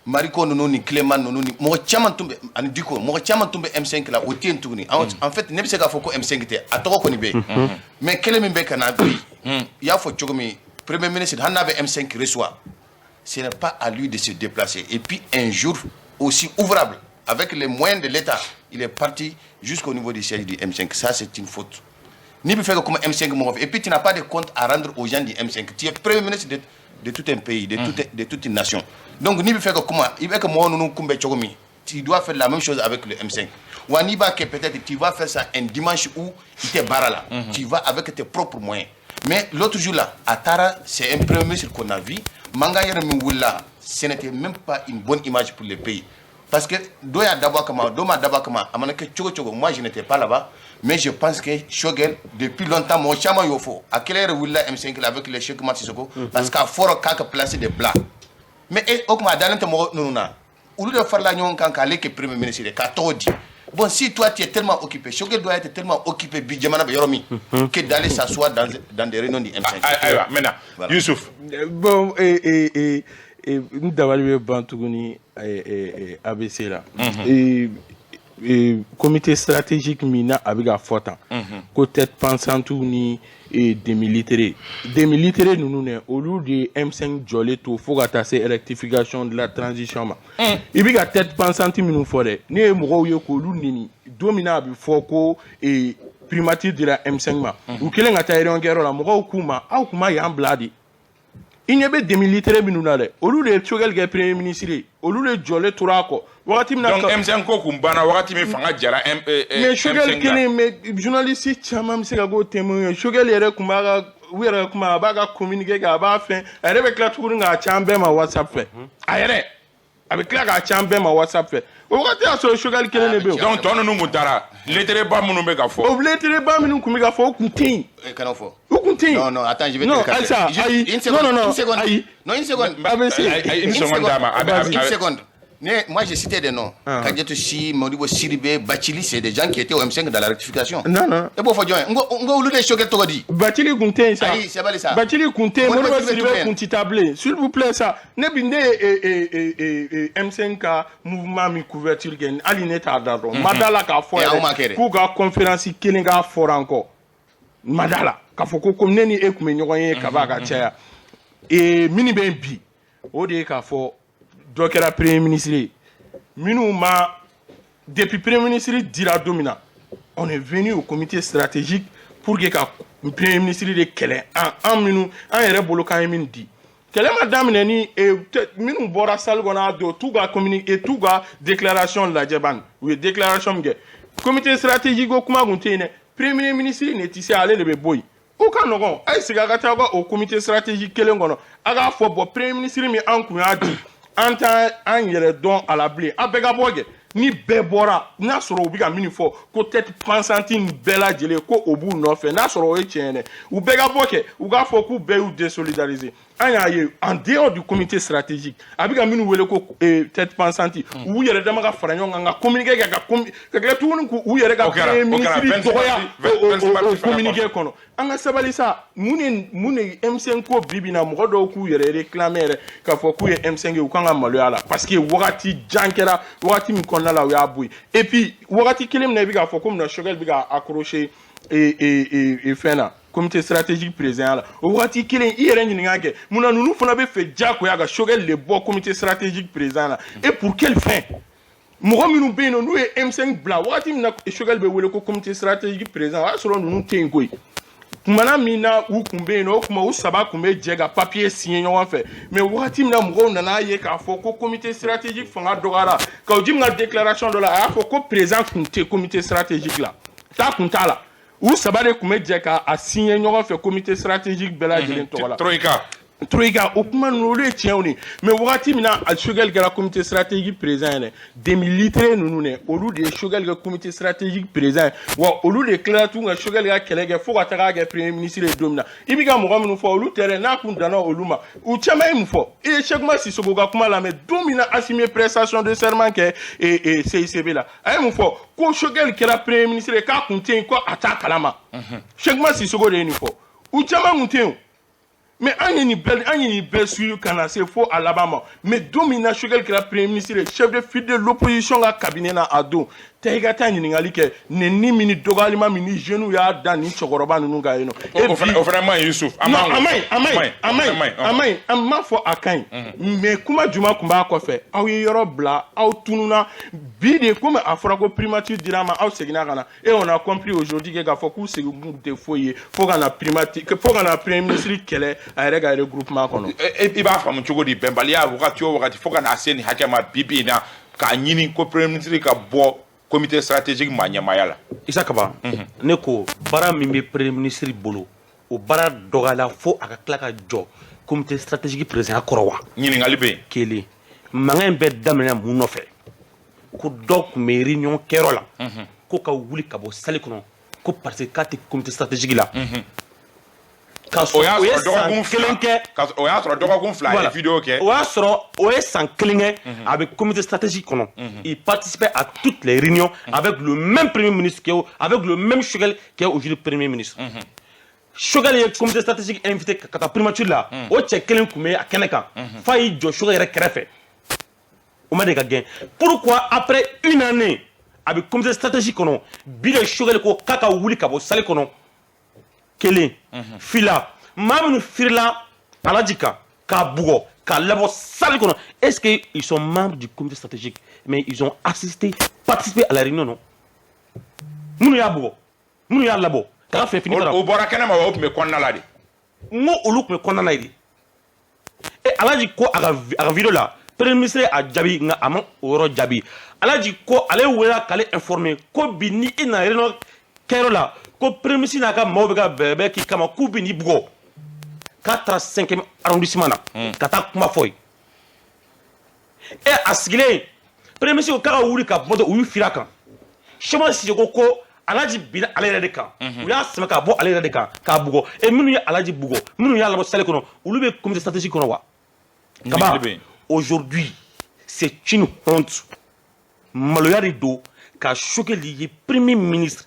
Mariko ninnu ni Clément ninnu ni mɔgɔ caman tun bɛ, ani Diko, mɔgɔ caman tun bɛ M5 la, o tɛ yen tuguni. En fait, ne bɛ se k'a fɔ ko M5 tɛ, a tɔgɔ kɔni bɛ yen. Mais kɛlɛ min bɛ ka na bi, I y'a fɔ cogo min, premier ministre, hali n'a bɛ M5 reçoit, ce n'est pas à lui de se déplacer. Et puis un jour aussi ouvrable, avec les moyens de l'État, il est parti jusqu'au niveau du siège du M5. Ça, c'est une faute. N'i bɛ fɛ ka kuma M5 mɔgɔ fɛ, et puis tu n'as pas de compte à rendre aux gens du M5. Tu es premier ministre de tout un pays, de toute une nation. Donc n'i bɛ fɛ ka kuma, i bɛ ka mɔgɔ ninnu kunbɛn cogo min, tu dois faire la même chose avec le M5. Wa n'i b'a kɛ, peut-être tu vas faire ça un dimanche où i tɛ baara la. Tu vas avec tes propres moyens. Mais l'autre jour là, a taara, c'est un premier ministre qu'on a vu. Mankan yɛrɛ min wulila, ce n'était même pas une bonne image pour le pays. Parce que dɔ y'a dabɔ a kama, dɔ m'a dabɔ a kama, a mana kɛ cogo cogo, moi je n'étais pas là-bas, mais je pense que Choguel, depuis longtemps, mɔgɔ caman y'o fɔ. A kɛlɛ yɛrɛ wulila M5 la avec le Cheikh Oumar Sissoko, parce qu'a fɔra k'a ka place de bila. Mais o tuma a dalen tɛ mɔgɔ ninnu na. Olu de farala ɲɔgɔn kan k'ale kɛ premier ministre ye, k'a tɔgɔ di. Bon, si toi tu es tellement occupé, Choguel doit être tellement occupé bi jamana bɛ yɔrɔ min, que d'aller s'asseoir dans des réunions du M5. Ayiwa, maintenant, Voilà. Youssouf. Bon, n dabali bɛ ban tuguni ABC la. Et comité stratégique min na a bɛ ka fɔ tan ko tête pensante ni demi-lettré demi-lettré ninnu dɛ, olu de ye M5 jɔlen to fo ka taa se rectification de la transition ma. I bɛ ka tête pensante minnu fɔ dɛ, ne ye mɔgɔw ye k'olu neni don min na a bɛ fɔ ko primature dira M5 ma, u kɛlen ka taa réunion kɛyɔrɔ la, mɔgɔw k'u ma aw kun ma yan bila de. I ɲɛ bɛ demi-lettré minnu na dɛ, olu de ye Choguel kɛ premier ministre ye, olu de jɔlen tora a kɔ wagati min na. Donc M5 ko kun banna wagati min fanga jara M Mais Choguel M5 la. kelen, mais journaliste caman bɛ se ka k'o témoin ye. Choguel yɛrɛ kun b'a ka, u yɛrɛ ka kuma, a b'a ka communiqué kɛ, a b'a fɛn, a yɛrɛ bɛ tila tuguni k'a ci an bɛɛ ma WhatsApp fɛ. A yɛrɛ a bɛ tila k'a ci an bɛɛ ma WhatsApp fɛ. O wagati y'a sɔrɔ Choguel kelen de bɛ yen. Donc tɔ ninnu kun taara, lettré ba minnu bɛ ka fɔ. O lettré ba minnu kun bɛ ka fɔ, o kun tɛ yen. Kana fɔ. O kun tɛ yen. Non, non, attends, je vais Non, te le Aïssa, ayi. Une seconde, Non, non, non, une seconde. ayi. Non, une seconde. ABC. Ayi, une seconde d'a ma. Une seconde. Moi, j'ai cité des noms. Ah. Kadiatou Sy, Modibo Sidibé, Bathily, c'est des gens qui étaient au M5 dans la rectification. Non, non. Et bon, faut dire, ngo olu de Choguel tɔgɔ di. Bathily kun tɛ yen sa. Ayi, sabali sa. Bathily kun tɛ yen, Modibo Modibo Sidibé Sidibé tun bɛ yen. kun ti taa bilen. S'il vous plaît sa. Ne bi ne ye M5 ka mouvement min couverture kɛ, hali ne t'a da dɔn. Ma da la k'a fɔ Eh, anw m'a kɛ yɛrɛ dɛ. k'u ka conférence kelen k'a fɔra an kɔ. Ma da la k'a fɔ ko komi ne ni e kun bɛ ɲɔgɔn ye kaba ka caya. Ee, minnu bɛ yen bi, o de ye k'a fɔ dɔ kɛra premier ministre ye. Minnu ma, depuis premier ministre dira don min na, on est venu au comité stratégique pour que ka premier ministre de kɛlɛ. An minnu an yɛrɛ bolo k'an ye min di, kɛlɛ ma daminɛ ni minnu bɔra salle kɔnɔ a don, t'u ka communiqué, t'u ka déclaration lajɛ bani. U ye déclaration min kɛ, comité stratégique ko kuma kun tɛ yen dɛ. Premier ministre ne ti se, ale de bɛ bɔ yen. O ka nɔgɔn, a ye segin a ka taa aw ka o comité stratégique kelen kɔnɔ, a k'a fɔ bɔn, premier ministre min an kun y'a di, an t'an an yɛrɛ dɔn a la bilen, a bɛɛ ka bɔ kɛ. Ni bɛɛ bɔra, n'a sɔrɔ u bɛ ka min fɔ ko tête pensante nin bɛɛ lajɛlen ko o b'u nɔfɛ, n'a sɔrɔ o ye tiɲɛ ye dɛ, u bɛɛ ka bɔ kɛ, u k'a fɔ k'u bɛɛ y'u désolidariser. An y'a ye en dehors du comité stratégique, a bɛ ka minnu wele ko tête pensante, u yɛrɛ dama ka fara ɲɔgɔn kan ka communiqué kɛ, ka tila tuguni k'u yɛrɛ ka O kɛra, premier o kɛra, ministre 26 dɔgɔya 26 o parti fana communiqué kɔnɔ. kɔnɔ. An ka sabali sa. Mun de M5 ko bi bi in na, mɔgɔ dɔw k'u yɛrɛ réclamer yɛrɛ k'a fɔ k'u ye M5 ye, u kan ka maloya la, parce que wagati jan kɛra wagati min kɔnɔna la u y'a bɔ yen. Et puis wagati kelen min na i bɛ k'a fɔ ko mun na Choguel bɛ ka accrocher e fɛn na comité stratégique président la, o wagati kelen i yɛrɛ ɲininka kɛ mun na ninnu fana bɛ fɛ diyagoya ka Choguel de bɔ comité stratégique président la, et pour quelle fin? Mɔgɔ minnu bɛ yen nɔ n'u ye M5 bila, wagati min na Choguel bɛ wele ko comité stratégique président, o y'a sɔrɔ ninnu tɛ yen koyi. Kumana min na u kun bɛ yen nɔ, o tuma u saba kun bɛ jɛ ka papier signer ɲɔgɔn fɛ. Mais wagati min na mɔgɔw nana ye k'a fɔ ko comité stratégique fanga dɔgɔyara, Kaou Djim ka déclaration dɔ la, a y'a fɔ ko président kun tɛ comité stratégique la, taa kun t'a la, u saba de kun bɛ jɛ ka a signer ɲɔgɔn fɛ comité stratégique bɛɛ lajɛlen tɔgɔ la. Troika. Troika, o kuma ninnu, olu ye tiɲɛw de. Mais wagati min na a Choguel kɛra comité stratégique président ye dɛ, demi-lettré ninnu dɛ, olu de ye Choguel kɛ comité stratégique président ye, wa olu de tilala tun ka Choguel ka kɛlɛ kɛ fo ka taga kɛ premier ministre ye don min na. I bɛ ka mɔgɔ minnu fɔ, olu tɛ dɛ. N'a kun danna olu ma, u caman ye mun fɔ? I ye Cheick Oumar Sissoko ka kuma lamɛn don min na Assimi ye prestation de serment kɛ CICB la, a ye mun fɔ? Ko Choguel kɛra premier ministre ye k'a kun tɛ yen, ko a t'a kalama. Cheick Oumar Sissoko de ye nin fɔ. U caman kun tɛ yen o. Mais an ye nin bɛɛ suivi ka na se fo a laban ma. Mais don min na Choguel kɛra premier ministre ye, chef de file de l'opposition ka cabinet na a don, Taa i ka taa ɲininkali kɛ, nɛni min ni dɔgɔyalima min ni jeunes y'a da nin cɛkɔrɔba ninnu kan yen nɔ. O fana man ɲi, Yusuf. A man ɲi, a man ɲi, a man ɲi, a man ɲi. An m'a fɔ a ka ɲi, mais kuma jumɛn tun b'a kɔfɛ? Aw ye yɔrɔ bila, aw tununa. Bi de, komi a fɔra ko primature dira a ma, aw seginna ka na. Et on a compris aujourd'hui que k'a fɔ k'u segin kun tɛ foyi ye fo ka na primature, fo ka na premier ministre kɛlɛ a yɛrɛ ka regroupement kɔnɔ. I b'a faamu cogo di, bɛnbaliya wagati o wagati, fo ka na se nin hakɛ ma bi bi in na, k'a ɲini ko premier ministre ka bɔ comité stratégique maa ɲɛmaaya la? Isa Kaba, ne ko baara min bɛ premier ministre bolo, o baara dɔgɔyala fo a ka tila ka jɔ comité stratégique président kɔrɔ wa? Ɲininkali bɛ yen. Kelen, mankan in bɛɛ daminɛna mun nɔfɛ? Ko dɔ tun bɛ réunion kɛyɔrɔ la, ko ka wuli ka bɔ salle kɔnɔ, ko parce que k'a tɛ comité stratégique la. K'a o y'a sɔrɔ dɔgɔkun kelen kɛ. O y'a sɔrɔ dɔgɔkun 2 a ye vidéo kɛ. O y'a sɔrɔ o ye san kelen kɛ a bɛ comité stratégique kɔnɔ. Il participait à toutes les réunions avec le même premier ministre qui est, avec le même Choguel qui est aujourd'hui premier ministre. Choguel ye comité stratégique invité ka taa primature la, o cɛ kelen tun bɛ a kɛnɛ kan f'a y'i jɔ Choguel yɛrɛ kɛrɛfɛ. O ma deli ka gɛn. Pourquoi après une année a bɛ comité stratégique kɔnɔ, bi de Choguel ko k'a ka wuli ka bɔ salle kɔnɔ? Kelen, fila, maa minnu firila Alaji kan k'a bugɔ k'a labɔ salle kɔnɔ, est-ce que ils sont membres du comité stratégique? Mais ils ont assisté, participé à la réunion, non? Minnu y'a bugɔ, minnu y'a labɔ ka fɛ fini. O bɔra kɛnɛ ma wa, o tun bɛ kɔnɔna la de? N ko olu tun bɛ kɔnɔna na de. E Alaji ko a ka vidéo la, premier ministre a jaabi, nka a ma o yɔrɔ jaabi. Alaji ko ale welela k'ale informer ko bi ni i nana réunion kɛyɔrɔ la, ko premier ministre n'a ka maaw bɛ ka bɛrɛbɛrɛ k'i kama, k'u bɛ n'i bugɔ, k'a taara cinquième arrondissement na ka taa kuma fɔ yen. E a sigilen, premier ministre ko k'a ka wuli ka bɔ, u y'u firi a kan. Soma Sise ko Alaji binna ale yɛrɛ de kan, u y'a sama k'a bɔ ale yɛrɛ de kan k'a bugɔ. E minnu ye Alaji bugɔ, minnu y'a labɔ salle kɔnɔ, olu bɛ comité stratégique kɔnɔ wa? Kaba, aujourd'hui c'est une honte, maloya de don ka Choguel ye premier ministre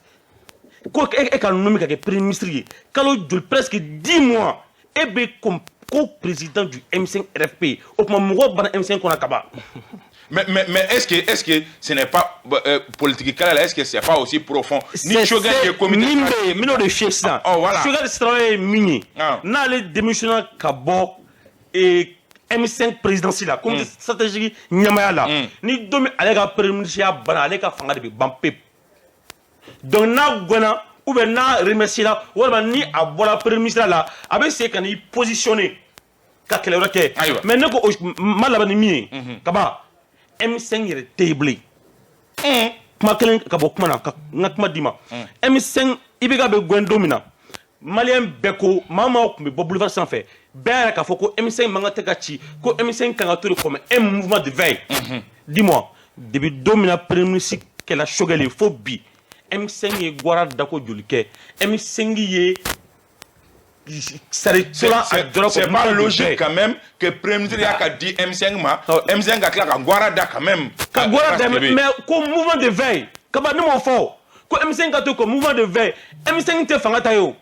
ko e ka nommé ka kɛ premier ministre ye kalo joli, presque 10 mois, e bɛ comme co-président du M5 RFP. O tuma mɔgɔw banna M5 kɔnɔ kaban. Mais est-ce que ce n'est pas politique kɛlɛ la, est-ce que c'est pas aussi profond ni Choguel ye comité Min bɛ yen, n bɛn'o de f'i ye sisan. Oh, voilà. Choguel sira ye min ye, n'ale démissionna ka bɔ M5 présidence la, comité stratégique ɲɛmaaya la, ni don min ale ka premier ministre ya banna, ale ka fanga de bɛ ban pewu. Donc n'a gɛnna ou bien n'a remercié la, walima ni a bɔra premier ministre la, a bɛ segin ka n'i positionner ka kɛlɛ wɛrɛ kɛ. Mais ne ko ma laban ni min ye, Kaba, M5 yɛrɛ tɛ yen bilen. Kuma kelen ka bɔ kuma na ka n ka kuma d'i ma. M5, IBK bɛ gɛn don min na, maliyɛn bɛɛ ko, maa o maa tun bɛ bɔ boulevard sanfɛ, bɛɛ yɛrɛ k'a fɔ ko M5 man kan tɛ ka ci, ko M5 kan ka to de comme un mouvement de veille. Dis-moi, depuis don min na premier ministre kɛla Choguel ye fo bi, M5 ye gwara dako joli kɛ? M5 ye C'est pas logique quand même que premier ministre y'a ka di M5 ma, M5 ka tila ka gwara da quand même. Ka gwara da, mais ko mouvement de veille. Kaba, ne m'o fɔ ko M5 ka to ko mouvement de veille. M5 tɛ fanga ta ye o,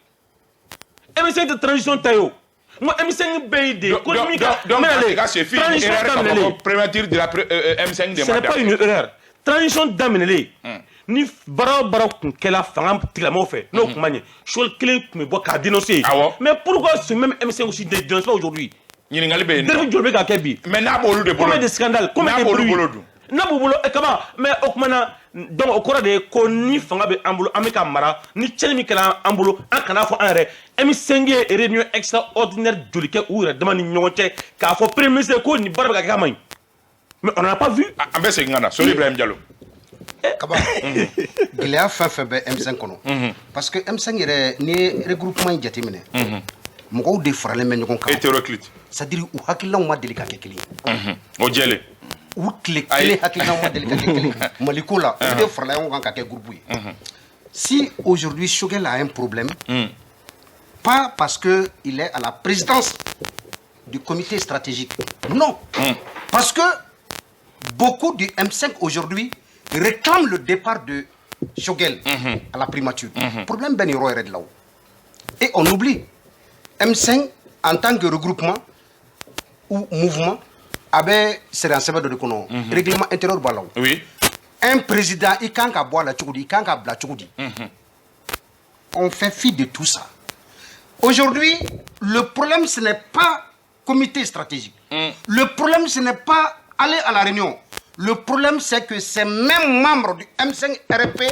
M5 tɛ transition ta ye o. N ko M5 bɛ yen de ko min ka Donc transition daminɛlen, primature de la M5 de. Ce n'est pas une erreur. Transition daminɛlen, ni baara o baara tun kɛla fanga tigilamɔgɔw fɛ, n'o tun ma ɲɛ, Choguel kelen tun bɛ bɔ k'a dénoncer. Mais pourquoi ce même M5 aussi ne dénonce pas aujourd'hui? Ɲininkali bɛ yen. Dérive joli bɛ ka kɛ bi? Mais n'a b'olu de bolo. Combien de scandales, combien de N'a b'olu bolo dun? N'a b'u bolo, Kaba, mais o tuma na, donc o kɔrɔ de ye ko ni fanga bɛ an bolo, an bɛ ka mara, ni tiɲɛni min kɛra an bolo, an kana fɔ an yɛrɛ. M5 ye réunion extraordinaire joli kɛ u yɛrɛ dama ni ɲɔgɔn cɛ k'a fɔ premier ministre ko nin baara bɛ ka kɛ, a man ɲi? Mais on n'en a pas vu. An bɛ segin ka na Sori Ibrahim Jalo. Kaba, gɛlɛya fɛn fɛn bɛ M5 kɔnɔ, parce que M5 yɛrɛ, n'i ye regroupement in jateminɛ, mɔgɔw de faralen bɛ ɲɔgɔn kan. Hétéroclite. C'est à dire u hakilinaw ma deli ka kɛ kelen ye. O jɛlen. U tile kelen hakilinaw ma deli ka kɛ kelen Maliko la. Olu de farala ɲɔgɔn kan ka kɛ groupe ye. Si aujourd'hui Choguel a un problème, pas parce que il est à la présidence du comité stratégique, non, parce que beaucoup du M5 aujourd'hui réclament le départ de Choguel à la primature. Problème bɛ nin yɔrɔ yɛrɛ de la o. Et on oublie, M5 en tant que regroupement ou mouvement, a bɛ sariya sɛbɛn dɔ de kɔnɔ, règlement intérieur b'a la o. Un président, i kan ka bɔ a la cogo di, i kan ka bila cogo di? On fait fi de tout ça. Aujourd'hui, le problème, ce n'est pas comité stratégique. Le problème, ce n'est pas aller à la réunion. Le problème, c'est que ces mêmes membres du M5 RFP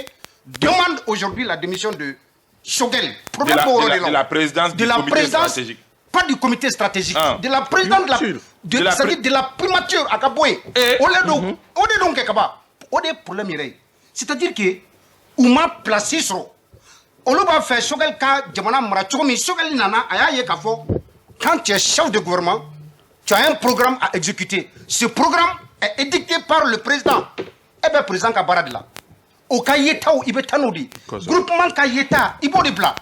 demandent aujourd'hui la démission de Choguel. Problème de la présidence de du la comité présidence, stratégique. Pas du comité stratégique, Ah. de la présidence de la, De la c'est-à-dire de la primature à Kaboé. O de don kɛ kaba. O de ye problème yɛrɛ ye. C'est-à-dire que u ma place sɔrɔ. Olu b'a fɛ Choguel ka jamana mara cogo min, Choguel nana, a y'a ye k'a fɔ quand tu es chef de gouvernement, tu as un programme à exécuter. Ce programme est édicté par le président. E bɛ président ka baara de la. O ka yetaw, i bɛ taa n'o de ye. Groupement ka yeta, i b'o de bila.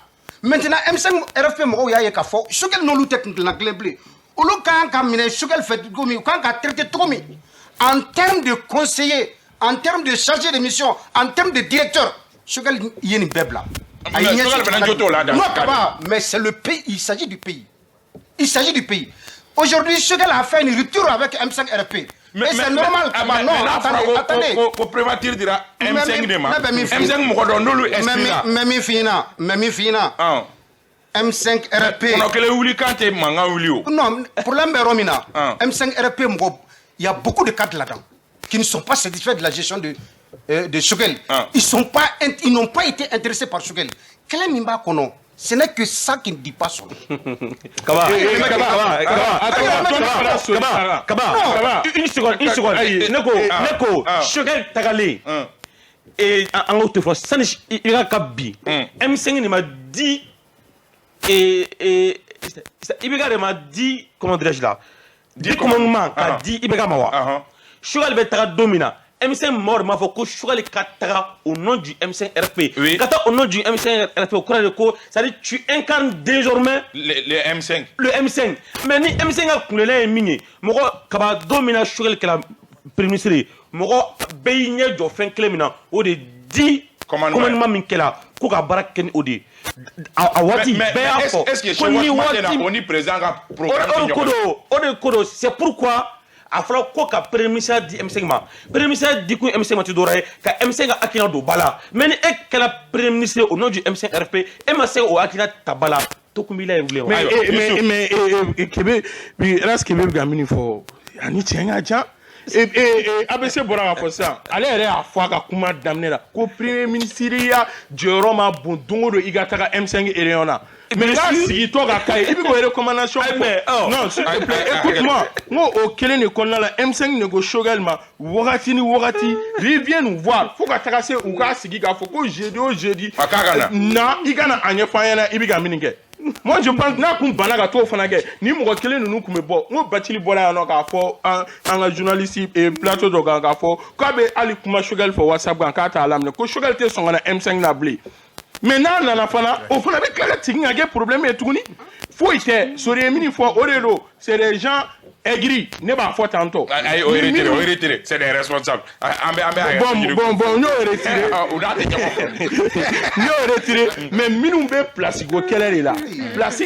Maintenant, M5 RFP mɔgɔw y'a ye k'a fɔ Choguel n'olu tɛ kuntilenna kelen bilen. Olu kan ka minɛ Choguel fɛ cogo min, u kan ka traiter cogo min, en termes de conseiller, en termes de chargé de mission, en termes de directeur, Choguel ye nin bɛɛ bila. A Mais y'i ɲɛsin Choguel fana jo t'o la dans Non, ce cas. Kaba, mais c'est le pays, il s'agit du pays. Il s'agit du pays. Aujourd'hui, Choguel a fait une rupture avec M5 RFP. Et c'est normal. Ah, Kaba, mais non, n'a fɔra attendez, ko attendez. ko primature dira M5 de ma. Ne bɛ min f'i ye. M5 mɔgɔ dɔ n'olu esprit la. N bɛ min f'i ɲɛna, n bɛ min f'i ɲɛna. M5 RFP. Kɔnɔ kelen wuli kan tɛ mankan wuli o. Non, problème bɛ yɔrɔ min na. Ah. M5 RFP mɔgɔ, il y a beaucoup de cadres là-dedans qui ne sont pas satisfaits de la gestion de Choguel. Ah. Ils n'ont pas été intéressés par Choguel. Kɛlɛ min b'a kɔnɔ, ce n'est que ça qui ne dit pas son nom. Kaba, Kaba, Kaba, Kaba, Kaba, Kaba, Kaba, Kaba. Une seconde, une seconde. Ayi, Ne ko, ne ko, ah. Choguel tagalen. Et an k'o to fɔlɔ sani i ka bin. M5 de ma di et IBK de ma di, comment dirais-je là? Di commandement ka di IBK ma wa. Choguel bɛ taga don min na, M5 mɔgɔw de m'a fɔ ko Choguel ka taga au nom du M5 RP. Ka taa au nom du M5 RP, o kɔrɔ de ko, c'est-à-dire tu incarnes désormais Les M5. Le M5. Mais ni M5 ka kunlɛlɛ ye min ye, mɔgɔ kaba don min na Choguel kɛra premier ministre ye, mɔgɔ bɛɛ y'i ɲɛ jɔ fɛn kelen min na, o de di commandement. Commandement min kɛra ko ka baara kɛ ni o de ye. A waati Mais bɛɛ y'a est-ce fɔ est-ce que ko ni Choguel kuma tɛ na waati o ni président ka o programme o tɛ de ko ɲɔgɔn ye? don, o de ko don. C'est pourquoi a fɔra ko ka premier ministre di M5 ma. Premier ministre di kun M5 ma tɛ dɔwɛrɛ ye ka M5 ka hakilina don ba la. Mais ni e kɛra premier ministre au nom du M5 RFP, e ma se o hakilina ta ba la, to kun b'i la yen bilen wa? Mais Ayiwa, mais Youssouf. Mais Kebe bi, Ras Kebe bɛ ka min fɔ ani tiɲɛ ka jan. ABC bɔra k'a fɔ sisan, ale yɛrɛ y'a fɔ a ka kuma daminɛ la ko premier ministre ya jɔyɔrɔ ma bon don o don i ka taga M5 réunion na. Mais n'a sigitɔ ka k'a ye, i bɛ k'o recommandation Ayi, fɔ. mais, oh. Non, s'il te Ayi, plaît, ayi, ayi, écoute-moi. N ko o kelen de kɔnɔna la, M5 de ko Choguel ma wagati ni wagati, reviens nous voir, fo ka taga se u k'a sigi k'a fɔ ko jeudi o jeudi. A k'a ka na. Na i ka na a ɲɛfɔ an ɲɛna i bɛ ka min kɛ. Moi, je pense n'a kun banna ka t'o fana kɛ, ni mɔgɔ kelen ninnu kun bɛ bɔ. N ko Bacili bɔra yan nɔ k'a fɔ an ka journaliste plateau dɔ kan k'a fɔ k'a bɛ hali kuma Choguel fɔ WhatsApp kan k'a t'a laminɛ, ko Choguel tɛ sɔn ka na M5 na bilen. Mais n'a nana fana, o fana bɛ tila ka segin ka kɛ problème ye tuguni. Foyi tɛ Sori ye min fɔ, o de don. C'est des gens aigris, ne b'a fɔ tantôt. Ayi, o retiré, o retiré, c'est des responsables. An bɛ Bon, n y'o retiré. O n'a tɛ ɲɔgɔn fɛ. N y'o retiré. Mais minnu bɛ place ko kɛlɛ de la, place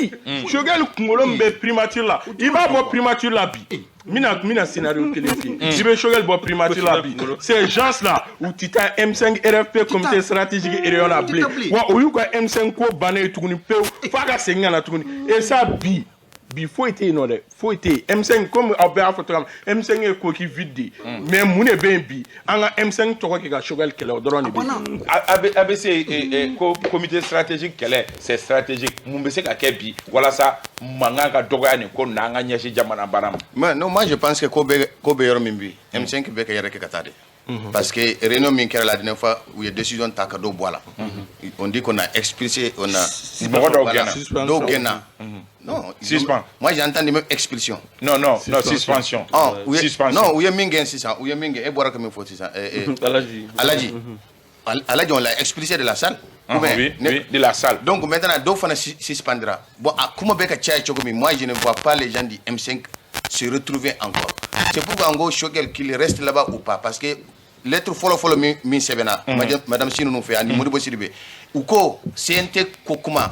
Choguel kunkolo min bɛ primature la, i b'a bɔ primature la bi, n bɛna scénario kelen f'i ye. I bɛ Choguel bɔ primature la bi, ces gens là u ti taa M5 RFP comité stratégique réunion na bilen. Wa o y'u ka M5 ko bannen ye tuguni pewu, f'a ka segin ka na tuguni. Et ça, bi bi, foyi tɛ yen nɔ dɛ, foyi tɛ yen. M5, comme aw bɛɛ y'a fɔ cogoya min, M5 ye coquille vide de ye. Mais mun de bɛ yen bi? An ka M5 tɔgɔ kɛ ka Choguel kɛlɛ, o dɔrɔn de bɛ yen. ABC, ko comité stratégique kɛlɛ, c'est stratégique. Mun bɛ se ka kɛ bi walasa mankan ka dɔgɔya nin ko ninnu na, an ka ɲɛsin jamana baara ma? Mais non, moi je pense que ko bɛ yɔrɔ min bi, M5 bɛ ka yɛrɛ kɛ ka taa de. Parce que réunion min kɛra la dernière fois, u ye décision ta ka dɔw bɔ a la. On dit qu'on a expulsé, on a Mɔgɔ dɔw gɛnna. Dɔw gɛnna. Non, Suspend. moi j'ai entendu même expulsion. Non, non, non, suspension. Oh, u ye, Suspension. non, u ye min gɛn sisan, u ye min gɛn, e bɔra ka min fɔ sisan. Alaji. Alaji. Alaji, on l'a expulsé de la salle. Ou bien, Oui, oui, de la salle. Donc maintenant, dɔw fana suspendra. Bon, a kuma bɛ ka caya cogo min, moi je ne vois pas les gens du M5 se retrouver encore. C'est pourquoi en gros, Choguel, qu'il reste là-bas ou pas, parce que lettre fɔlɔ fɔlɔ min sɛbɛnna Madame Sinu ninnu fɛ ani Modibo Sidibé, u ko CNT ko kuma,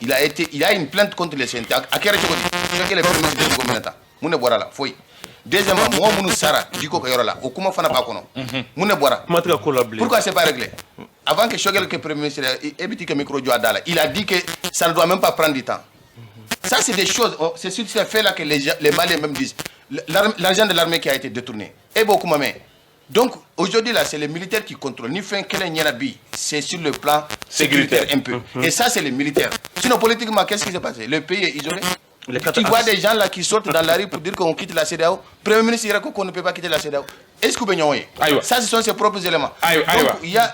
il a été, il y a une plainte contre le CNT. A kɛra cogo di? Choguel est premier ministre cogo min na tan. Mun de bɔra la? Foyi. Deuxièmement, mɔgɔ minnu sara Diko ka yɔrɔ la, o kuma fana b'a kɔnɔ. Mun de bɔra? Kuma tɛ ka ko la bilen. Pourquoi c'est pas réglé? Avant que Choguel que premier ministre, e bɛ t'i ka micro jɔ a da la, il a dit que ça ne doit même pas prendre du temps. Ça, c'est des choses, oh, c'est sur ces faits-là que les Maliens même disent. L'argent de l'armée qui a été détourné. Et beaucoup mais. Donc, aujourd'hui, là, c'est les militaires qui contrôlent. Ni fɛn kelen ɲɛna bi, c'est sur le plan sécuritaire un peu. Et ça, c'est les militaires. Sinon, politiquement, qu'est-ce qui s'est passé? Le pays est isolé. Les quatre Tu vois axes. Des gens là qui sortent dans la rue pour dire qu'on quitte la CEDEAO. Premier ministre, il dit qu'on ne peut pas quitter la CEDEAO. Est-ce que vous voyez? Ayiwa. Ça, ce sont ses propres éléments. Ayiwa, Donc, ayiwa.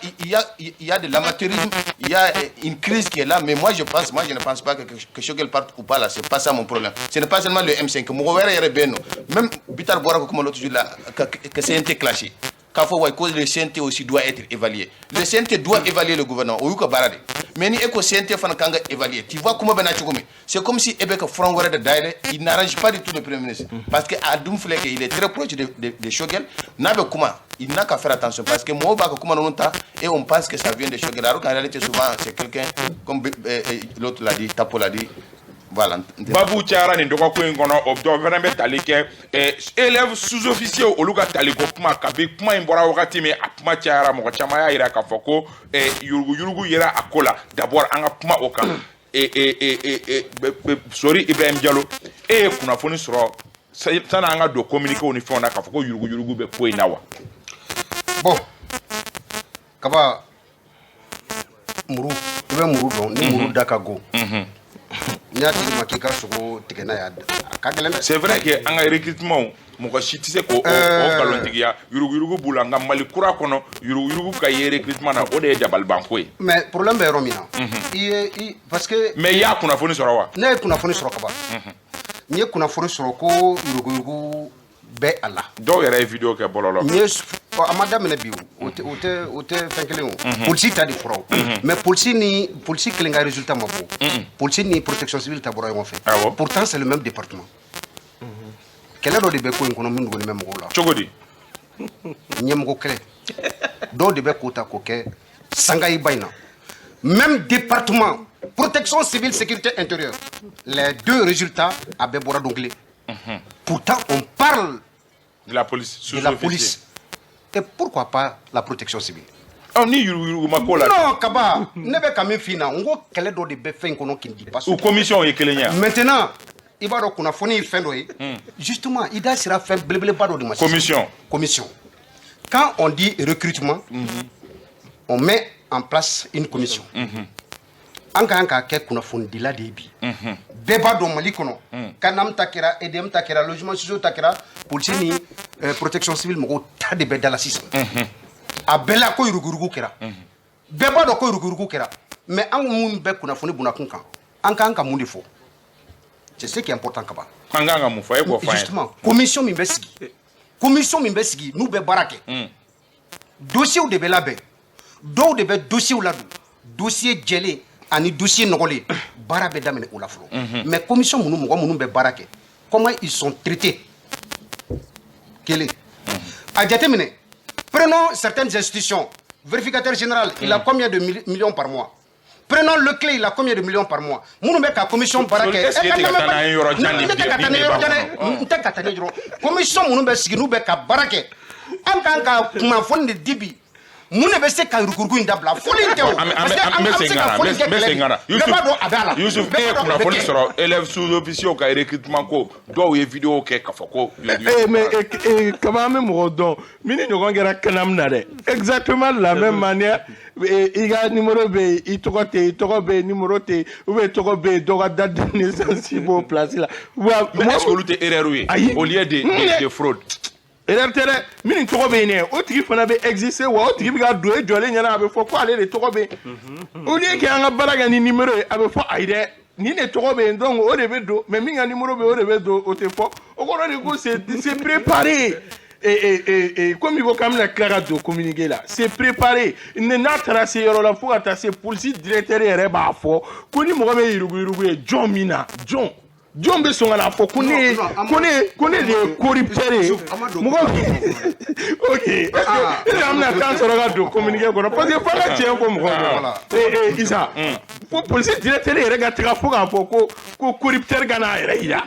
il y a de l'amateurisme, il y a une crise qui est là, mais moi, je pense, moi, je ne pense pas que Choguel parte ou pas là, c'est pas ça mon problème. Ce n'est pas seulement le M5. Mɔgɔ wɛrɛ yɛrɛ bɛ yen nɔ. Même Bitar bɔra ko kuma l'autre jour là, que CNT clashé. K'a fɔ wa ko le CNT aussi doit être évalué. Le CNT doit évaluer le gouvernement. O y'u ka baara de. Mais ni e ko CNT fana kan ka évaluer, tu vois kuma bɛ na cogo min. C'est comme si e bɛ ka front wɛrɛ de dayɛlɛ, il n'arrange pas du tout le premier ministre. Parce que a dun filɛ kɛ, il est très proche de Choguel. N'a bɛ kuma, il n'a qu'à faire attention parce que mɔgɔw b'a ka kuma ninnu ta et on pense que ça vient de Choguel. Alors qu'en réalité, souvent, c'est quelqu'un, comme l'autre l'a dit, Tapo l'a dit. Voilà. Babu cayara nin dɔgɔkun in kɔnɔ, o dɔ fana bɛ tali kɛ élèves sous-officiers, olu ka taliko kuma. Kabi kuma in bɔra wagati min, a kuma cayara, mɔgɔ caman y'a yira k'a fɔ ko yuruguyurugu yera a ko la. D'abord, an ka kuma o kan. Sori Ibrahim Jalo, e ye kunnafoni sɔrɔ sanni an ka don communiqué ni fɛnw na k'a fɔ ko yuruguyurugu bɛ ko in na wa? Bon, Kaba, muru, i bɛ muru dɔn. Ni muru da ka go, n'i y'a tigi ma k'i ka sogo tigɛ n'a ye, a ka gɛlɛn dɛ. C'est vrai que an ka recrutement, mɔgɔ si tɛ se k'o o nkalontigiya, yuruguyurugu b'u la. Nka Mali kura kɔnɔ, yuruguyurugu ka ye recrutement na, o de ye dabalibanko ye. Mais problème bɛ yɔrɔ min na, i ye i parce que Mais i y'a kunnafoni sɔrɔ wa? Ne ye kunnafoni sɔrɔ, Kaba. N ye kunnafoni sɔrɔ ko yuruguyurugu bɛ a la. Dɔw yɛrɛ ye vidéo kɛ bɔlɔlɔ. N ye, a ma daminɛ bi, o o tɛ fɛn kelen o. Polisi ta de fɔra o, mais polisi ni polisi kelen ka résultat ma bɔ. Polisi ni protection civile ta bɔra ɲɔgɔn fɛ. Pourtant, c'est le même département. Kɛlɛ dɔ de bɛ ko in kɔnɔ min dogolen bɛ mɔgɔw la. Cogo di? Ɲɛmɔgɔ kɛlɛ dɔw de bɛ k'o ta k'o kɛ sangayiba in na. Même département, protection civile, sécurité intérieure, les deux résultats a bɛɛ bɔra don kelen. Pourtant, on parle de la police. De la police, et pourquoi pas la protection civile? Ɔ, ni yuruguyurugu ma k'o la. Non, Kaba, ne bɛ ka min f'i ɲɛna, n ko kɛlɛ dɔ de bɛ fɛn in kɔnɔ qui ne dit pas. U commission ye kelen ye wa? Maintenant, i b'a dɔn kunnafoni ye fɛn dɔ ye. Justement, i da sera fɛn belebeleba dɔ de ma sisan. Commission. Commission. Quand on dit recrutement, on met en place une commission. An ka kan k'a kɛ kunnafonidila de ye bi. Bɛɛ b'a dɔn Mali kɔnɔ, CANAM ta kɛra, EDM ta kɛra, logement sociaux ta kɛra, polisi ni protection civile mɔgɔw ta de bɛ da la sisan. A bɛɛ la ko yuruguyurugu kɛra. Bɛɛ b'a dɔn ko yuruguyurugu kɛra, mais an minnu bɛ kunnafoni bunakun kan, an kan ka mun de fɔ? C'est ce qui est important, Kaba. An kan ka mun fɔ? E k'o fɔ an ye. Justement, commission min bɛ sigi, commission min bɛ sigi, n'u bɛ baara kɛ, dossier de bɛ labɛn, dɔw de bɛ dossier ladon, dossier jɛlen ani dossier nɔgɔlen. Baara bɛ daminɛ o la fɔlɔ. Mais commission minnu, mɔgɔ minnu bɛ baara kɛ, comment ils sont traités? Kelen, a jateminɛ, prenons certaines institutions. Vérificateur général, il a combien de millions par mois? Prenons Leclé, il a combien de millions par mois? Minnu bɛ ka commission baara kɛ. Est-ce que e tɛ ka taa n'an ye yɔrɔ jan? Ne tɛ ka taa ni yɔrɔ jan dɛ, n tɛ ka taa ni dɔrɔn. Commission minnu bɛ sigi, n'u bɛ ka baara kɛ, an kan ka kunnafoni de di bi. Mun de bɛ se ka yurugurugu in dabila? Fɔli in tɛ o. An parce que bɛ an bɛ se segin ka ka na fɔli kɛ n bɛ kɛlɛ segin ka na. de. Bɛɛ b'a dɔn a bɛ a la. Yusuf, Bɛɛ e ye b'a dɔn a bɛ kunnafoni kɛ. sɔrɔ élèves sous-officiers ka recrutement ko, dɔw ye vidéo kɛ k'a fɔ ko Mais kaba, an bɛ mɔgɔ dɔn min ni ɲɔgɔn kɛra CANAM na dɛ, exactement de la même manière. I ka numéro bɛ yen, i tɔgɔ tɛ yen, i tɔgɔ bɛ yen, numéro tɛ yen, ou bien tɔgɔ bɛ yen, dɔ ka date de naissance b'o place la. Wa Mais est-ce que olu tɛ erreur ye Ayi. au lieu de fraude? Erreur tɛ dɛ. Min tɔgɔ bɛ yen dɛ, o tigi fana bɛ exister wa. O tigi bɛ ka don e jɔlen ɲɛna, a bɛ fɔ ko ale de tɔgɔ bɛ yen. Au lieu que an ka baara kɛ ni numéro ye, a bɛ fɔ ayi dɛ, nin de tɔgɔ bɛ yen, donc o de bɛ don. Mais min ka numéro bɛ yen, o de bɛ don, o tɛ fɔ. O kɔrɔ de ko c'est préparé. Et comme i ko k'an bɛna tila ka don communiqué la, c'est préparé. Ne n'a taara se yɔrɔ la fo ka taa se polisi directeur yɛrɛ b'a fɔ ko ni mɔgɔ bɛ yuruguyurugu ye, jɔn min na, jɔn Jɔn bɛ sɔn ka n'a fɔ ko ne ye ko ne de ye corrupteur ye? Mɔgɔ, ok, est ce que an bɛna temps sɔrɔ ka don communiqué kɔnɔ? Parce que f'an ka tiɲɛ fɔ mɔgɔw ma. Ee Isa, ko polisi directeur yɛrɛ ka taga fo k'a fɔ ko corrupteur ka n'a yɛrɛ yira,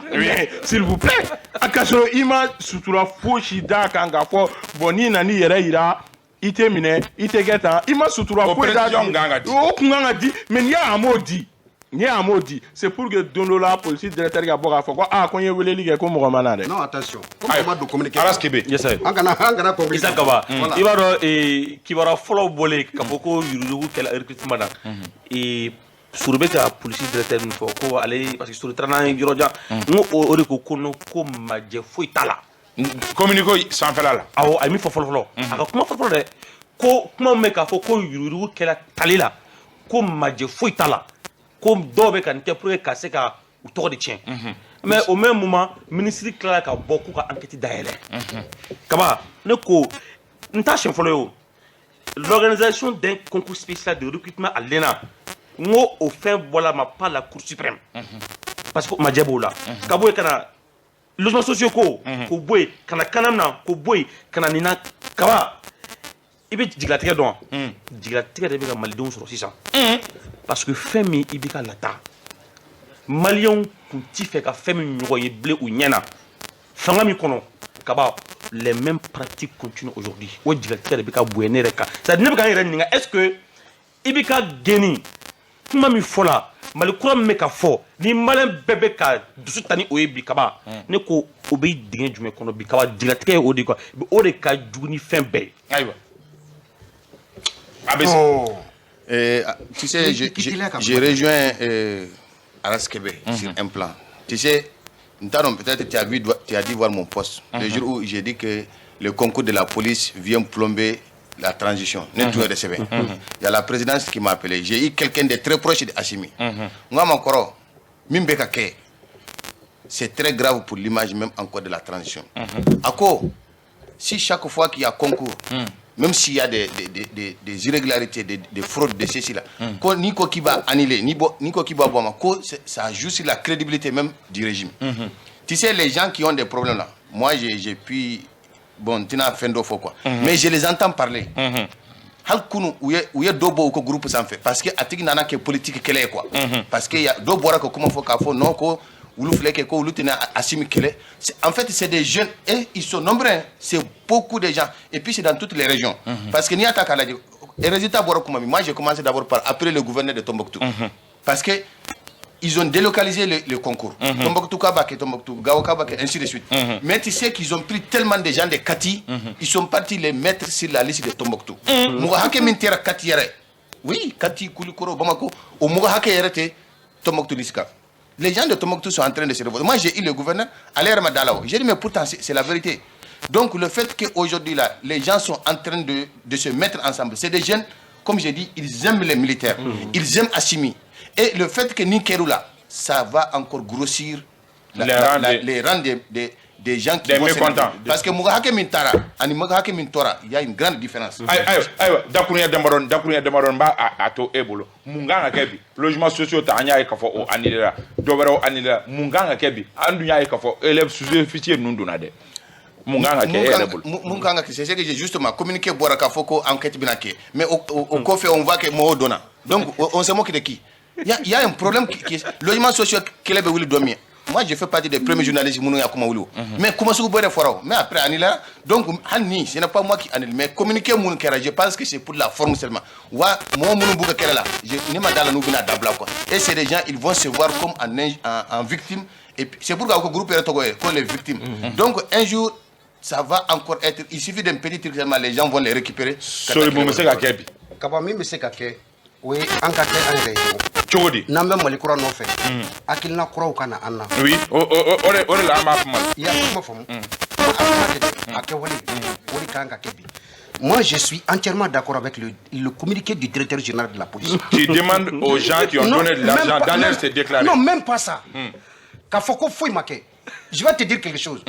s'il vous plaît, a ka sɔrɔ i ma sutura fosi d'a kan k'a fɔ bon, n'i nan'i yɛrɛ yira, i tɛ minɛ, i tɛ kɛ tan, i ma sutura foyi d'a kan. O kun kan ka di, mais n'i y'a m'o di, n'i y'a m'o di, c'est pour que don dɔ la, polisi directeur ka bɔ k'a fɔ ko aa, ko n ye weleli kɛ, ko mɔgɔ ma na dɛ. Non, attention, ko mɔgɔ ma don communiqué. Aras Kebe. Yes sir. An kana communiqué. Isa Kaba, i b'a dɔn, kibaruya fɔlɔ bɔlen k'a fɔ ko yuruguyurugu kɛla recrutement na, Soro bɛ ka polisi directeur min fɔ ko ale, parce que Soro taara n'an ye yɔrɔ jan, n ko o de ko non, ko majɛ foyi t'a la. Communiqué sanfɛla la. Awɔ, a ye min fɔ fɔlɔ fɔlɔ, a ka kuma fɔlɔ fɔlɔ dɛ, ko kuma min bɛ k'a fɔ ko yuruguyurugu kɛla tali la, ko majɛ foyi t'a la, ko dɔw bɛ ka nin kɛ pour que ka se ka u tɔgɔ de tiɲɛ. Mais au même moment, ministre tilala ka bɔ k'u ka enquête dayɛlɛ. Kaba, ne ko n t'a siɲɛ fɔlɔ ye o, l'organisation d'un concours spécial de recrutement à l'ENA, n ko o fɛn bɔla ma par la Cour suprême, parce que majɛ b'o la. Ka bɔ yen ka na logement sociaux ko, k'o bɔ yen ka na kanam na, k'o bɔ yen ka na nin na. Kaba, i bɛ jigilatigɛ dɔn wa? Jigilatigɛ de bɛ ka malidenw sɔrɔ sisan, parce que fɛn min i bɛ ka lata, maliyɛnw kun ti fɛ ka fɛn min ɲɔgɔn ye bilen u ɲɛ na fanga min kɔnɔ. Kaba, les mêmes pratiques continuent aujourd'hui. O jigilatigɛ de bɛ ka bonya ne yɛrɛ kan. C'est à dire, ne bɛ ka n yɛrɛ ɲininka, est ce que i bɛ ka gɛnni kuma min fɔ la, Mali kura min bɛ ka fɔ ni maliyɛn bɛɛ bɛ ka dusu ta ni o ye bi, Kaba, ne ko o bɛ dingɛ jumɛn kɔnɔ bi? Kaba, jigilatigɛ ye o de ye quoi, o de ka jugu ni fɛn bɛɛ ye. Ayiwa, a bɛ. Tu sais, je rejoins Aras Kebe sur un plan. Tu sais, peut-être tu as vu, tu as dû voir mon post. Le jour où j'ai dit que le concours de la police vient plomber la transition. Il y a la présidence qui m'a appelé. J'ai eu quelqu'un de très proche de Assimi. Moi, mon kɔrɔ, c'est très grave pour l'image même encore de la transition. A ko, si chaque fois qu'il y a concours, même s'il y a des irrégularités, des fraudes, de ceci là, ni ko qui va annuler, ni ko qui va boire, ça joue sur la crédibilité même du régime. Tu sais, les gens qui ont des problèmes là, moi j'ai pu, bon, tu n'as fait d'autres fois quoi, mais je les entends parler. Hali kunu u ye dɔ bɔ u ka groupe sanfɛ, parce que a tigi nana kɛ politique kɛlɛ ye quoi, parce que dɔ bɔra ka kuma fɔ k'a fɔ non, ko olu filɛ kɛ, ko olu tɛna Assimi kɛlɛ. En fait, c'est des jeunes et ils sont nombreux, hein. C'est beaucoup de gens et puis c'est dans toutes les régions, parce que n'i y'a ta k'a lajɛ, résultat bɔra kuma min, moi j'ai commencé d'abord par appeler le gouverneur de Tombouctou, parce que ils ont délocalisé le concours. Tombouctou ka b'a kɛ Tombouctou, Gao ka b'a kɛ, ainsi de suite. Mais tu sais qu'ils ont pris tellement de gens de Kati, ils sont partis les mettre sur la liste de Tombouctou. Mɔgɔ hakɛ min tɛra Kati yɛrɛ, oui, Kati, Koulikoro, Bamako, o mɔgɔ hakɛ yɛrɛ tɛ Tombouctou liste kan. Les gens de Tombouctou sont en train de se révolter. Moi, j'ai eu le gouverneur, ale yɛrɛ ma da la o. J'ai dit, mais pourtant, c'est la vérité. Donc, le fait qu'aujourd'hui, là, les gens sont en train de se mettre ensemble, c'est des jeunes, comme j'ai dit, ils aiment les militaires, ils aiment Assimi. Et le fait que nin kɛra là, ça va encore grossir les rangs les rangs des gens qui des vont se mécontents. Parce que mɔgɔ hakɛ min taara ani mɔgɔ hakɛ min tora, il y a une grande différence. Ayiwa, ayiwa, dakuruɲɛ damadɔni, dakuruɲɛ damadɔni, n b'a a to e bolo. Mun kan ka kɛ bi? Logement sociaux ta, an y'a ye k'a fɔ o annulé la, dɔ wɛrɛw annulé la. Mun kan ka kɛ bi? An dun y'a ye k'a fɔ élèves sous-officiers ninnu donna dɛ. Mun kan ka kɛ e yɛrɛ bolo? Mun kan ka kɛ, c'est ce que j'ai justement communiqué bɔra k'a fɔ ko enquête bɛna kɛ, mais o kɔfɛ, on voit que mɔgɔw donna, donc on se moque de qui? Il y a un problème qui est logement social kɛlɛ bɛ wuli don min, moi je fais partie des premiers journalistes minnu y'a kuma wuli o, mais kuma sugu bɛɛ de fɔra o, mais après annulé. Donc hali ni ce n'est pas moi qui annule, mais communiqué minnu kɛra, je pense que c'est pour la forme seulement. Wa mɔgɔ minnu b'u ka kɛlɛ la, ne ma da la n'u bɛna dabila quoi. Et c'est des gens, ils vont se voir comme en victime, et puis c'est pourquoi ko groupe yɛrɛ tɔgɔ ye ko les victimes. Donc un jour ça va encore être, il suffit d'un petit truc seulement, les gens vont les récupérer. Sori, mun bɛ se ka kɛ bi? Kaba, min bɛ se ka kɛ, o ye an ka kɛ an yɛrɛ ye dɔrɔn. Cogo di? N'an bɛ Mali kura nɔfɛ, hakilina kuraw ka na an na. Oui, o de la an b'a kuma la. I y'a kuma faamu, a kuma tɛ dɛ, a kɛwale o de kan ka kɛ bi. Moi, je suis entièrement d'accord avec le communiqué du directeur général de la police. Qui demande aux gens qui ont Non, donné de même l'argent pas- d'aller même- se déclarer. Non, même pas ça. K'a fɔ ko foyi ma kɛ. Je vais te dire quelque chose.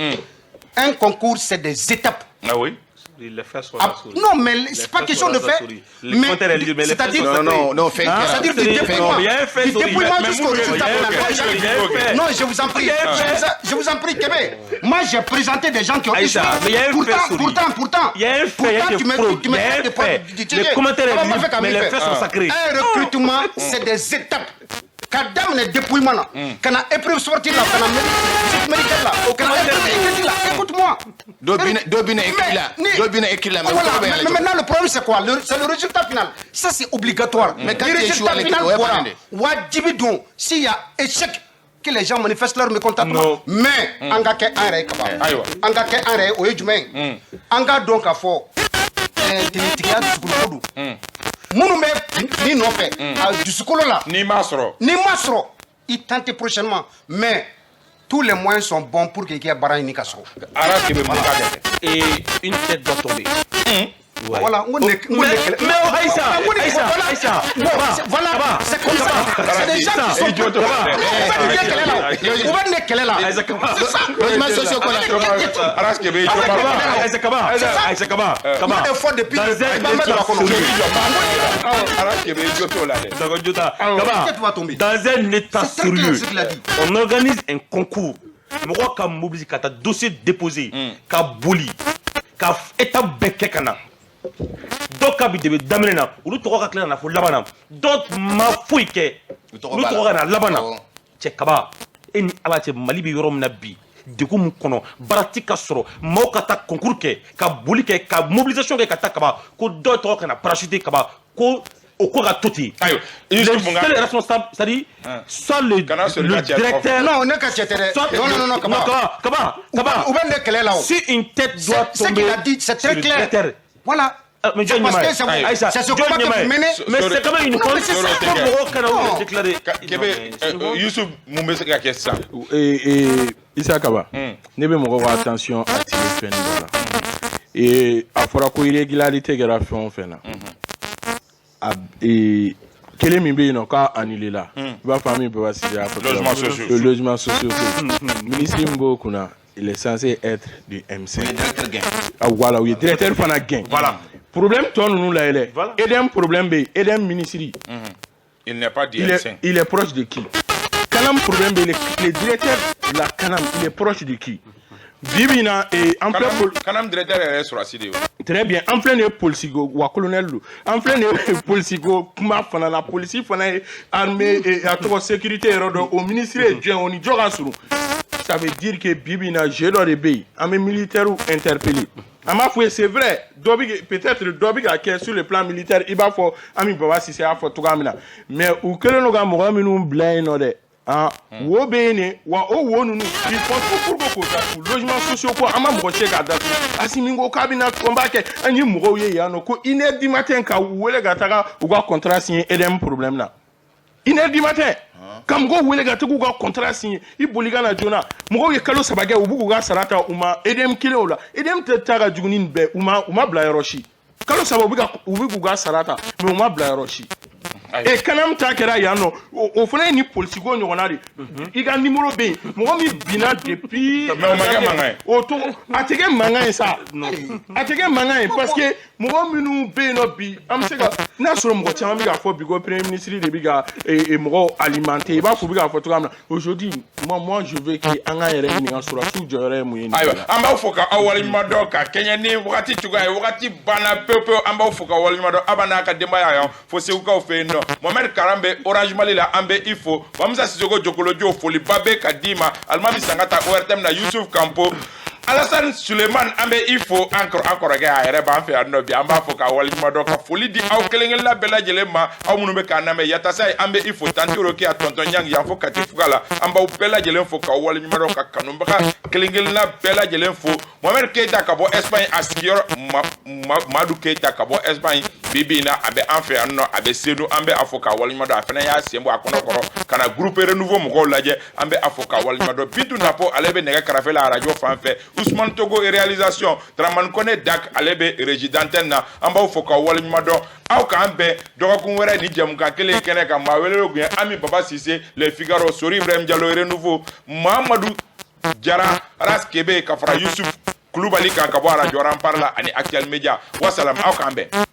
Un concours, c'est des étapes. Ah oui. Les faits sont Ah, la souris. non, mais c'est pas faits question sont de la fait. souris. Les Mais commentaires est libre, mais les faits c'est-à-dire, sont Non, non, non, fait Hein? c'est-à-dire du C'est- dépouillement, Mais il y a un fait, du Sori. dépouillement Mais jusqu'au Moulou, résultat il y a un final. fait, il y a un fait. Non, je vous en prie. Il y a un fait. Je vous en prie, Kébé. Moi, j'ai présenté des gens qui ont Aïssa, échoué. mais il y a un fait, Pourtant, Sori. pourtant. Il y a un fait, il y a Pourtant, des tu me, fraudes, tu me il y a traites un de fait. du Les commentaires Comment est libre, fait mais les faits sont sacrés. Un recrutement, c'est des étapes. Ka daminɛ dépouillement na, ka na épreuve sportive la, ka na visite médicale la, ka na épreuve écrite la. Écoute-moi. Dɔ bina écrit la, dɔ bina écrit la, mais Voilà, tɔgɔ bɛ mais, yɛlɛ mais maintenant le problème, c'est quoi? C'est le résultat final. Ça, c'est obligatoire. Mais quand le tu échoues résultat à l'écrit, final ouais, bɔra, pas de. wajibi don, s'il y a échec, que les gens manifestent leur mécontentement. Non. Mais an ka kɛ an yɛrɛ ye kaban. Ayiwa. An ka kɛ an yɛrɛ ye, o ye jumɛn ye? An k'a dɔn k'a fɔ tenitigiya dusukolo ko don. Minnu bɛ fini nɔfɛ a dusukolo la, N'i m'a sɔrɔ. N'i ma sɔrɔ, i tente prochainement. Mais tous les moyens sont bons pour que i ka baara ɲini ka sɔrɔ. Ara Kebe, mun ka kɛ? Et une tête doit tomber. Ouais. Voilà, n ko ne n ko ne Mais, kɛlɛ. mais oh, Aïssa, N ko ne- Aïssa, voilà. Aïssa, Bon, Kaba, voilà, Kaba, c'est comme ça. C'est des gens qui sont. I jo t'o la dɛ. U bɛ nin kɛ kɛlɛ la o. U bɛ nin de kɛlɛ la. Aïssa Kaba. C'est ça. Logement sociaux ko la. Ara Kebe, i jo b'a la. Aïssa Kaba, Aïssa Kaba, Kaba. N y'o de fɔ depuis Dans un Bamba état de la kɔnɔ. sérieux. Ara Kebe, i jo t'o la dɛ. D'accord, Jota. Kaba, Tête va tomber. dans un état C'est très clair sérieux, ce qu'il a dit. on organise un concours. Mɔgɔw ka mobiliser ka taa dossier déposer, ka boli, ka étape bɛɛ kɛ ka na. Dɔw ka bi de bɛ daminɛ na, olu tɔgɔ ka tila ka na fo laban na. Dɔw ma foyi kɛ, tɔgɔ olu b'a la. tɔgɔ ka na laban na. Awɔ. Cɛ Kaba, e ni Ala cɛ, Mali bɛ yɔrɔ min na bi, degun min kɔnɔ, baara ti ka sɔrɔ, maaw ka taa concours kɛ, ka boli kɛ, ka mobilisation kɛ ka taa Kaba, ko dɔw tɔgɔ ka na parachuter Kaba, ko o ko ka to ten. Ayiwa, Le Youssouf Munga. seul responsable, c'est-à-dire, soit le, Kana sɔrɔ i le ka cɛ directeur, Non, ne ka cɛ tɛ dɛ. soit Non, non, non, Kaba. Kaba, Kaba, Kaba. U bɛ ne kɛlɛ la o. Si une tête doit Ce tomber qu'il a dit, c'est très sur le clair. directeur. Voilà. Ah, mais C'est John parce Nyemaye. que c'est Aïssa, c'est ce John combat que Nyemaye. vous menez. Mais c'est quand même une Non, mais honte. c'est ça. Ko mɔgɔw kana Non. u déclarer. Kebe, Youssouf, mun bɛ se ka kɛ sisan? Issa Kaba, ne bɛ mɔgɔw ka attention attirer fɛn dɔ la. A fɔra ko irrégularité kɛra fɛn o fɛn na. A kelen min bɛ yen nɔ k'a annulé la. I b'a fɔ an bɛ Baba Sise y'a fɔ cogoya min. Logement sociaux. Le logement sociaux. Ministre min b'o kunna, il est censé être du M5. U ye directeur gɛn. Ah, voilà, u ye directeur fana gɛn. Voilà. Problème tɔ ninnu la yɛrɛ. Voilà. EDM problème bɛ yen, EDM ministre. Il n'est pas Il est, DL5. il est proche de qui? Canam problème bɛ yen, le directeur de la Canam, il est proche de qui? Bi bi in na, en plein Kanam directeur yɛrɛ ye sɔrɔdasi de ye o. Très bien, an filɛ nin ye polisi ko wa colonel don. An filɛ nin ye polisi ko kuma fana la, polisi fana ye armée a tɔgɔ sécurité yɔrɔ dɔ, o ministre ye jɔn ye, o ni jɔ ka surun? Ça veut dire que bi bi in na, jeu dɔ de bɛ yen, an bɛ militaires interpeller. An b'a fɔ ye, c'est vrai, dɔ bɛ peut-être dɔ bɛ ka kɛ sur le plan militaire, i b'a fɔ Ami Baba Sise y'a fɔ cogoya min na, mais u kɛlen don ka mɔgɔ minnu bila yen nɔ dɛ. Ah, wo bɛ yen de wa, o wo ninnu, ils font tout pour que k'o datugu. Logement sociaux ko, an ma mɔgɔ se k'a datugu. Asimi ko k'a bɛna ko n b'a kɛ, an ye mɔgɔw ye yan nɔ ko 1h du matin ka u wele ka taga u ka contrat signer EDM problème na. 1h du matin ka mɔgɔw wele ka taga u ka contrat signer, i boli ka na joona. Mɔgɔw ye kalo 3 kɛ, u b'u k'u ka sara ta, u ma EDM kelen o la. EDM tɛ taa ka jugu ni nin bɛɛ, u ma bila yɔrɔ si. Kalo 3 u bɛ k'u ka sara ta, mais u ma bila yɔrɔ si. E Kanam ta kɛra yan nɔ, o fana ye ni polisiko ɲɔgɔnna de. I ka numéro bɛ yen, mɔgɔ min binna depuis. Mais o ma kɛ mankan ye. O to a tɛ kɛ mankan ye sa, a tɛ kɛ mankan ye, parce que mɔgɔ minnu bɛ yen nɔ bi, an bɛ se ka n'a sɔrɔ mɔgɔ caman bɛ k'a fɔ bi ko premier ministre de bɛ ka mɔgɔw alimenter, i b'a fɔ u bɛ k'a fɔ cogoya min na. Aujourd'hui, moi, je veux que an k'an yɛrɛ ɲininka, sɔrɔdasiw jɔyɔrɔ ye mun ye nin Ayiwa, ko la. An b'aw fo ka aw waleɲuman dɔn ka kɛɲɛ ni wagati cogoya ye. Wagati banna pewu pewu. An b'aw fo ka waleɲuman dɔn. Aw b'a n'a ka denbaya yan fo Segukaw fɛ yen nɔ. Mohamed Karam bɛ Orange Mali la, an bɛ i fo. Bamusa Sisoko Jokolojo, foliba bɛ ka d'i ma. Alimami Sangata ORTM na, Yusuf Kanpo, Alassane Suleiman, an bɛ i fo. An kɔrɔ, an kɔrɔkɛ a yɛrɛ b'an fɛ yan nɔ bi, an b'a fɔ k'a waleɲuman dɔn, ka foli di aw kelen kelenna bɛɛ lajɛlen ma, aw minnu bɛ k'an lamɛn. Yatasa ye, an bɛ i fo. Tantiro Kiya, Tɔntɔn Ɲangi yan fo Kati Fuga la, an b'aw bɛɛ lajɛlen fo k'aw waleɲuman dɔn, ka kanubaga kelen kelenna bɛɛ lajɛlen fo. Mohamed Keita ka bɔ Espagne, a sigiyɔrɔ Madu Keita ka bɔ Espagne, bi bi in na a bɛ an fɛ yan nɔ, a bɛ Senu, an bɛ a fo k'a waleɲuman dɔn. A fana y'a sen bɔ a kɔnɔ kɔrɔ ka na groupe Renouveau mɔgɔw lajɛ, an bɛ a fo k'a waleɲuman dɔn. Bintu Napo, ale bɛ nɛgɛ karafe la arajo fan fɛ. Ousmane Togo réalisation, Dramane Kone Dak, ale bɛ régie d'antenne na. An b'aw fo k'aw waleɲuman dɔn. Aw k'an bɛn dɔgɔkun wɛrɛ ni jɛmukan kelen kɛnɛ kan. Maa welelen tun ye Ami Baba Sise, Le Figaro, Sori Ibrahim Diallo, Renouveau, Mahamadu Jara, Ras Kebe, ka fara Yusuf. Kulubali kan ka bɔ arajo Rempart la ani Actuel Media. Wasalam, aw k'an bɛn.